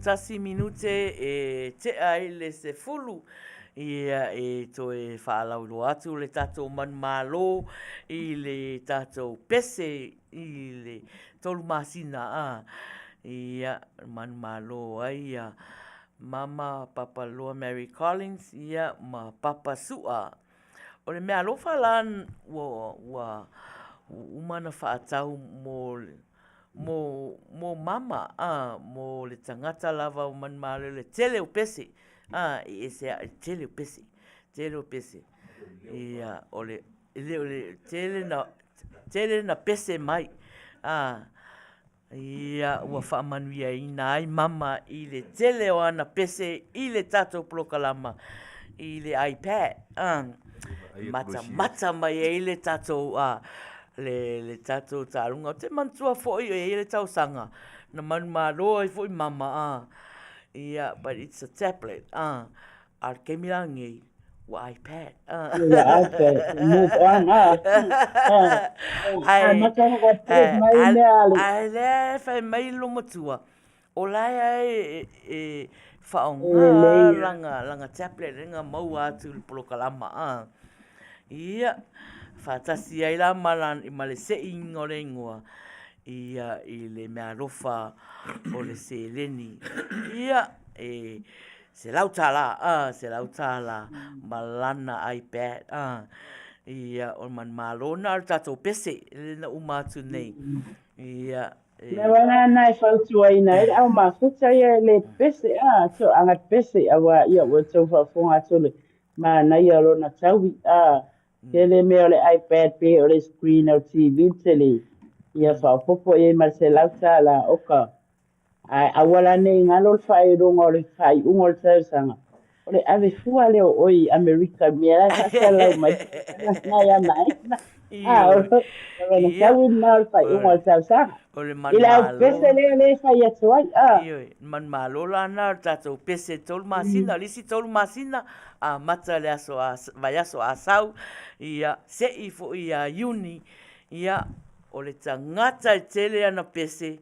41 minute e tea ai le sefulu ia e toe faalauiloa atu le tatou manumalo i le tatou pese i le tolu masina a ia manumalo ai ia Mama Papaloa Mary Collins ia ma Papa Su'a. O le mea alofa la ua ua uma ona faatau mo mo mo mama a mo le tagata lava o manumalo le tele o pese a e ese ae tele o pese tele o pese ia o le e le o le tele na tele na pese mai a Ia, ua faamanuiaina ai mama i le tele o ana pese i le tatou polokalama i le iPad. Matamata mai ai le tatou, le, le tatou taaloga. Ou te manatua foi e i ai le tausaga na manumalo ai foi mama, ia, but it's a tablet. A o le taimi la lenei, ua iPad. Ua iPad, move on a. Amata ona whakapau mai mea a le. Ae lea e fai mai lou matua, o la e e faaaoga lana, lana tablet lea na maua atu i le polokalama a. Ia, faatasi ai la ma le seiina o le igoa ia i le meaalofa o le seleni. Ia, e $100, a, $100 ma lana iPad, a. Ia, o le manumalo lena o le tatou pese lea na uma atu nei. Ia, e. Mea wala na e fautuaina ai le au mafuta ia e le pese, a, to aga pese, auā ia ua tou faafofoga atu le manaia o lona taui, a, tele mea o le iPad pe o le screen o le TV le tele, ia faaopoopo i ai ma le $100 oka Ae aua la ne i galo le faailoga o le faaiuga o le tausaga, o le ave fua lea o oe i Amerika i mea la e faasalalau mai ai ia Maina. A, o lona taui lena o le faaiuga o le tausaga. O le I le au pese lea lea e fai atu ai, a. Ioe, manumalo la na o le tatou pese tolu masina, o le isi tolu masina, amata le aso a, vaiaso Asau, ia, se'i foi ia Iuni, ia, o le tagata e tele ana pese,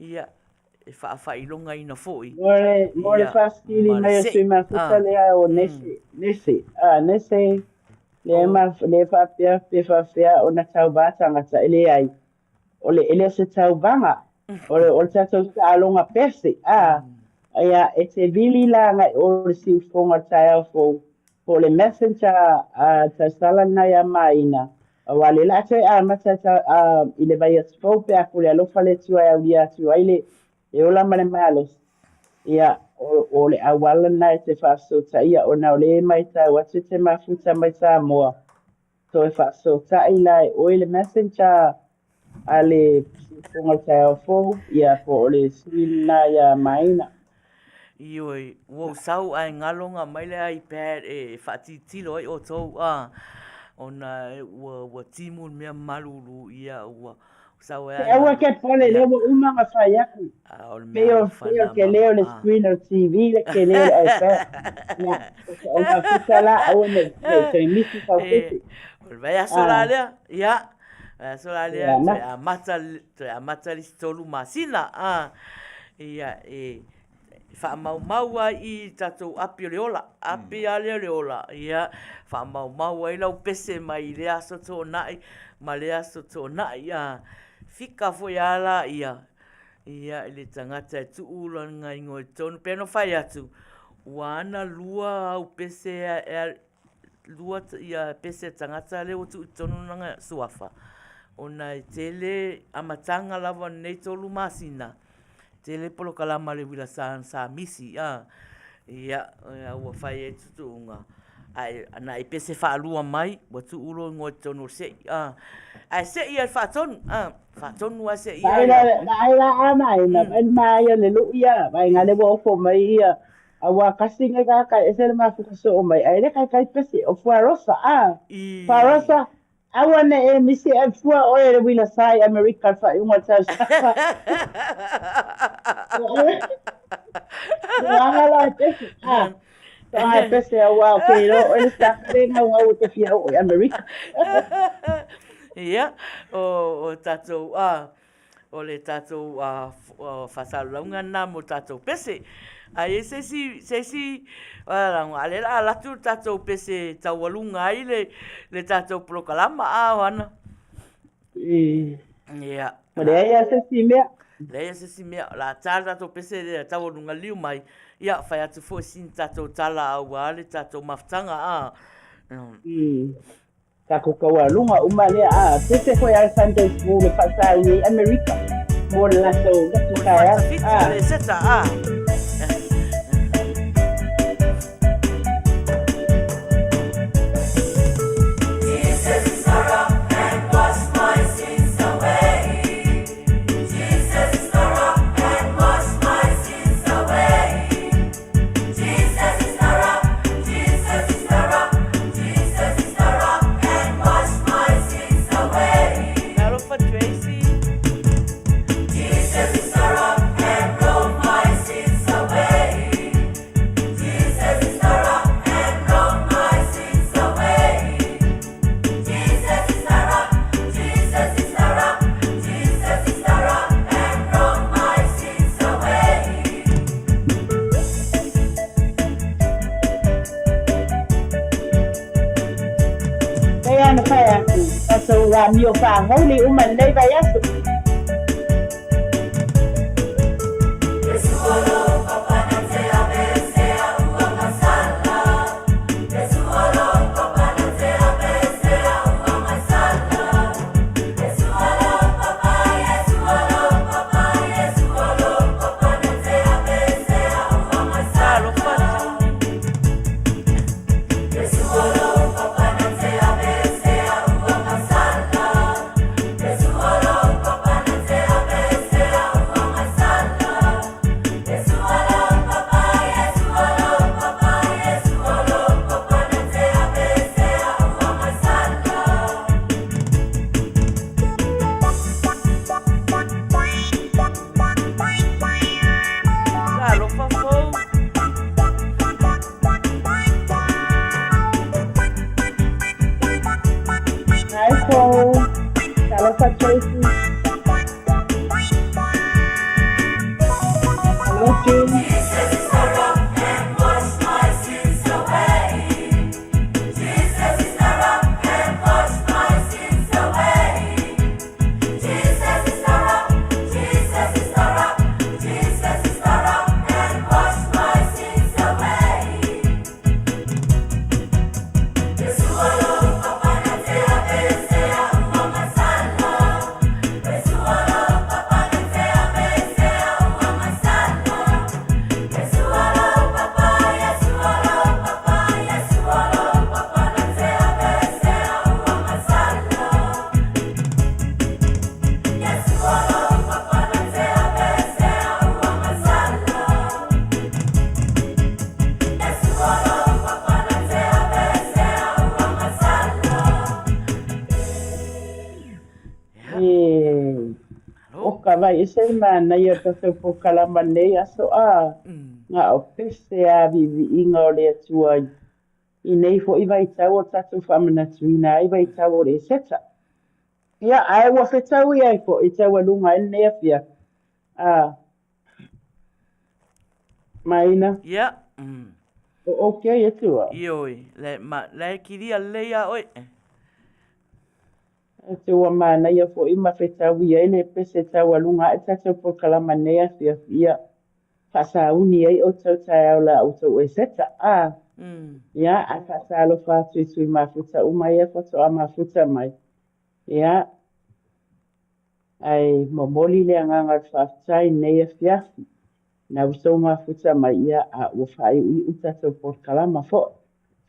Ia, e faafaailogaina foi. Mo le, mo le faafesili mai o sui mafuta lea o Nese, Nese, a, Nese, lea ma, lea faapea pe faapefea ona tauva tagata, e leai, o le, e le o se tauvaga, o le, o le tatou taaloga pese, a, ia, e te vili la agai o le siufofoga o le taeao fou, po o le messenger a tausala lena ia Maina, Aua lea la a toe amata i le vaiaso fou pe a pule alofa le Atua e aulia atu ai le ola ma le malosi, ia, o le auala lena e te faafesootaia ona o lea e matau atu e te mafuta mai Samoa, toe faafesootai la e oe le messenger a le Siufofoga o le Taeao Fou, ia, po o le sui lena ia Maina. Ioe, ua ou sau ae galo ona aumai le iPad e faatilotilo ai outou a, ona ua, ua timu le mea malulu, ia ua sau ai Te aua ke pole, lea ua uma ona fai atu. A o le mea alofa Pei o le tele o le screen o le TV, le tele o le iPad. Ia, o mafuta la, aua ne i toe misi sau pese. O le vaiaso la lea, ia, vaiaso la lea, toe amata, toe amata le isi tolu masina, a. Ia, e faamaumau ai i tatou api o le ola, api lava lea o le ola, ia, faamaumau ai lau pese mai i lea aso Toonai ma lea aso Toonai, a fika foi lava la ia, ia, i le tagata e tuu lana igoa i totonu. Pei ona fai atu, ua ana lua au pese e lua ia pese a tagata lea ua tuu i totonu lana suafa, ona e tele amataga lava o lenei tolu masina, tele polokalama a le uila sa, sa misi, a, ia, ua fai ai tuutuuga, ae ana e pese faalua mai, ua tuu lou igoa i totonu o le se'i, a, ae se'i lava i le faatonu, a, faatonu lava se'i ia. Vaai la, vaai la a mai, na vaai mai ia le lu'i ia, vaai nga le ua ofo mai ia. Aua kasi ngai ka kai ese le mafuta soo mai ai le kai kai pese o Fuarosa a. Fuarosa aua ne e misi e fua oe le wila sai Amerika fa i unga tau saka. Anga la pese a. Ai pese aua o ke ro o le saka le ngau ngau te fia o Amerika. Ia, o tatou a O le tatou faasalalauga lena mo tatou pese. A i ai se isi, se isi lagona, a o lea o le a alu atu le tatou pese e taualuga ai le, le tatou polokalama, a Ohana? Ia. Ua leai lava se isi mea. Leai lava se isi mea. O le a ta le tatou pese lea taualuga liu mai. Ia, fai atu foi sina tatou tala aua le tatou mafutaga, a. Tatou taualuga uma lea a pese foi a Sunday School e faasa i Amerika mo le latou atu taeao. A. Le seta a. Talofa Tracy. Pei ona fai atu, tatou amio faahouli uma i lenei vaiaso. Talofa fou. Hi fou. Talofa Tracy. Hello June. Oka vai ese le manaia o tatou polokalama i lenei aso a na o pese a viiviiga o le Atua i nei foi vaitau o tatou faamanatuina ai vaitau o le Eseta. Ia, ae ua fetaui ai foi taualuga ai lenei afiafi. A Maina. Ia. O okay Atua. Ioe, le ma le kilia lelei ia oe. Atu ua manaia foi ma fetaui ai le pese taualuga ae tatou polokalama nei afiafi ia faasauni ai outou taeao la outou Eseta. A Ia, ae faatalofa atu i sui mafuta uma ia faatoa mafuta mai. Ia, ae momoli le agaga o le faafetai i lenei afiafi. Na ua tou mafuta mai, ia, a ua faaiuiu tatou polokalama foi.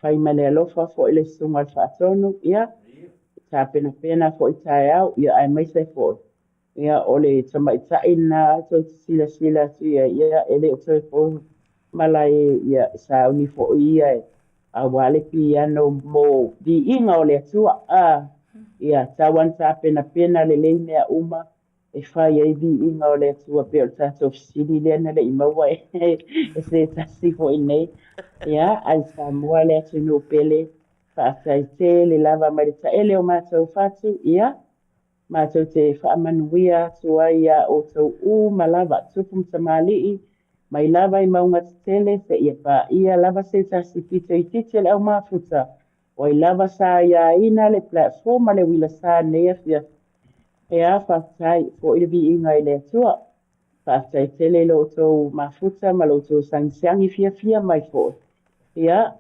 Fai ma le alofa foi le Susuga i le Faatonu, ia, tapenapena foi taeao, ia, aemaise foi, ia, o le tamaitai lena tou te silasila atu i ai, ia, e le o toe po. Mala e ia sauni foi ia e aua le piano mo viiga o le Atua. A, ia tau ana tapenapena lelei mea uma e fai ai viiga o le Atua pei o le tatou fesili lea na le i maua e se tasi foi nei. Ia, ae Samoa le atunuu pele, faafetai tele lava mai le taele o matou fatu, ia, Matou te faamanuia atu ai iā outou uma lava, tupu ma tamalii, mai lava i mauga tetele seia paia lava se tasi pito itiiti o le au mafuta, o ai lava sa aiaina le platform a le uila sa i lenei afiafi. Ea, faafetai, foi le viiga i le Atua. Faafetai tele i lo outou mafuta ma lo outou sagisagi fiafia mai foi. Ia,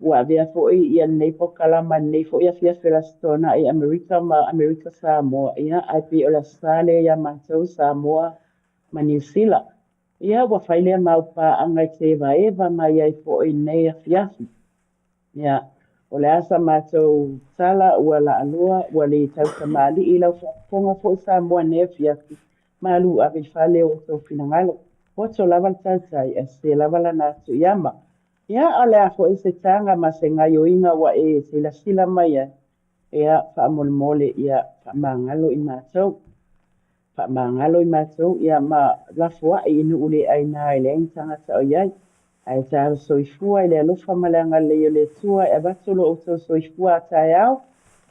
ua avea foi ia lenei polokalama i lenei foi afiafi o le Aso Toonai i Amerika ma Amerika Samoa, ia, ae pei o le Aso Sa lea ia matou Samoa ma Niu Sila. Ia, ua fai lea mau paaga e tevaeva mai ai foi i lenei afiafi. Ia, o le a sa matou tala ua laaloa, ua le tautamalii i lau faafofoga foi Samoa i lenei afiafi, malu ave i fale o outou finagalo. Poto lava le tautai ae sese lava lana atu i ama. Ia, o le a foi se taga ma se gaioiga ua e silasila mai ai, ia, faamolemole, ia, faamagalo i matou. Faamagalo i matou, ia, ma lafoai i nuu le aina e leai ni tagata o i ai. Ae talo soifua i le alofa ma le agalelei o le Atua e avatu lo outou soifua a taeao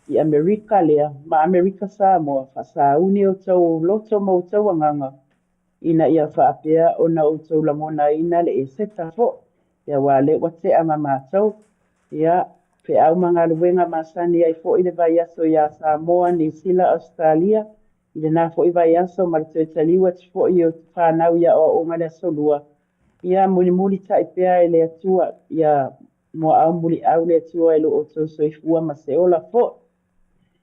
i Amerika lea ma Amerika Samoa, faasauni outou loto ma outou agaga ina ia faapea ona outou lagonaina le Eseta foi, ia aua lea ua tea ma matou, ia, feau ma galuega masani ai foi le vaiaso iā Samoa, Niu Sila, Ausetalia, I lena foi vaiaso ma le toe taliu atu foi o fanau i aoaoga i le Aso Lua, ia mulimulitai pea e le Atua, ia muaau muliau le Atua i lo outou soifua ma se ola foi.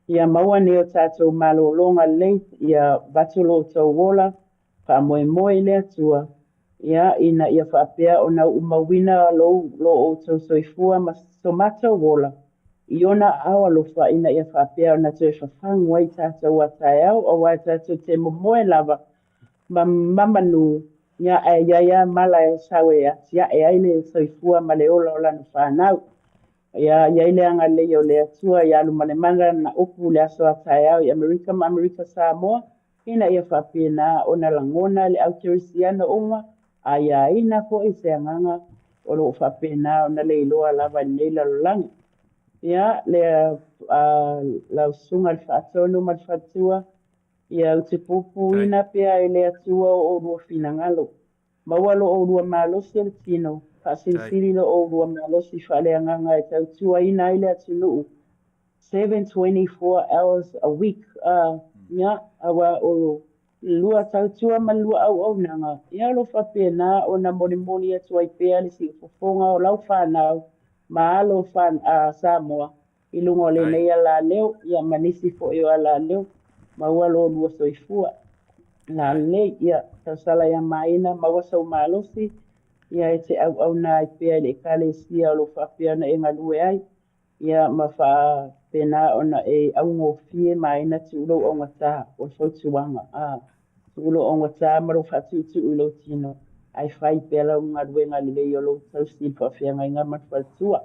Ia maua nei o tatou malologa lelei, ia avatu lo outou ola, faamoemoe i le Atua, ia, ina ia faapea ona uumauina lou, lo outou soifua ma so matou ola, i ona aao alofa ina ia faapea ona toe fafagu ai tatou a taeao, aua e tatou te momoe lava ma mamanu, ia, ae i ai lava mala e sau e atiae ai le soifua ma le ola o lana fanau. Ia i ai le agalelei o le Atua ia alumalemala lana upu i le aso a taeao i Amerika ma Amerika Samoa, ina ia faapena ona lagona e le au kerisiano uma, aiaina foi se agaga o lo o faapena ona leiloa lava i lenei lalolagi. Ia, lea lau susuga i le Faatonu ma le Faletua, ia utupupuina pea e le Atua o oulua finagalo. Maua lo oulua malosi o le tino, faasilisili lo oulua malosi faaleagaga e tautuaina ai le atunuu 7:24 hours a week, ia, aua o lua tautua ma le lua auaunaga, ia o lo o faapena ona molimoli atu ai pea le siufofoga o lau fanau ma alo a Samoa i luga o lenei alaleo, ia ma nisi foi o alaleo, maua lo lua soifua lalelei, ia tausala ia Maina, maua sou malosi, ia e te auauna ai pea i le Ekalesia o lo o faapea ona e galue ai. Ia, ma faapena ona e augofie maina tuu lou augata, o le fautuaga, a, tuu lou augata ma lou faatuutuu i lou tino, ae fai pea lau galuega lelei o lou tausi i le faafeagaiga ma le faletua.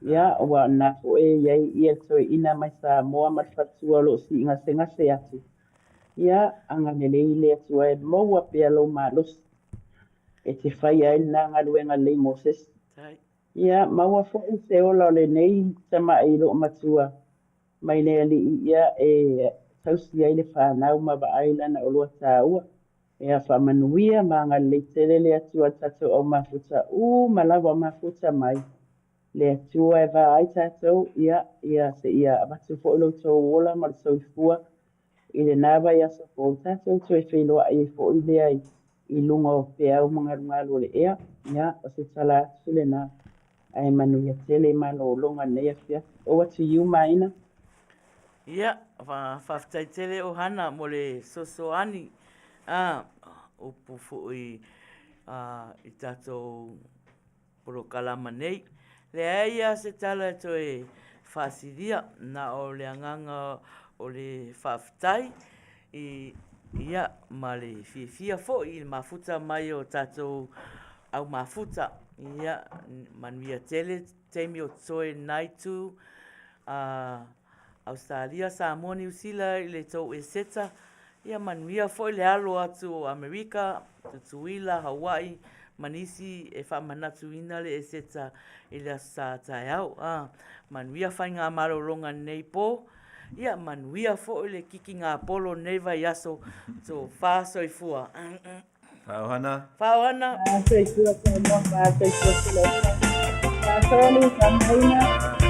Ia, aua o lena foi e i ai ia le toeaina mai Samoa ma le faletua o lo o sii gasegase atu. Ia, agalelei le Atua e maua pea lou malosi e te faia ai lena galuega lelei mo se isi. Ia maua foi se ola o lenei tamai loomatua mai le Alii ia e tausi ai le fanau ma vaai lana oloa taua. Ia faamanuia ma agalelei tele le Atua i le tatou au mafuta uma lava o mafuta mai le Atua e va ai tatou ia ia seia avatu foi lo outou ola ma le soifua I lena vaiaso fou, tatou toe feiloai ai foi lea i luga o peau ma galugalu o le ea. Ia, o se tala atu lena, ae manuia tele i malologa i lenei afiafi. Over to you, Maina. Ia, faafetai tele Ohana mo le fesoasoani, upu foi i tatou polokalama nei. Leai lava se tala e toe faasilia, na o le agaga o le faafetai i, ia, ma le fiafia foi i le mafuta mai o tatou au mafuta. Ia, manuia tele taimi o totoe lena itu, a Ausetalia, Samoa, Niu Sila i le tou Eseta, ia manuia foi le alo atu o Amerika, Tutuila, Hawaii ma nisi e faamanatuina le Eseta i le Aso Sa taeao. A, manuia faigamalologa nei po, ia manuia foi le kikigapolo nei vaiaso, tofa soifua. Faaohana. Faaohana. Soifua Samoa, faa soifua Tuilaepa. Faa-Soli, faa-Maina.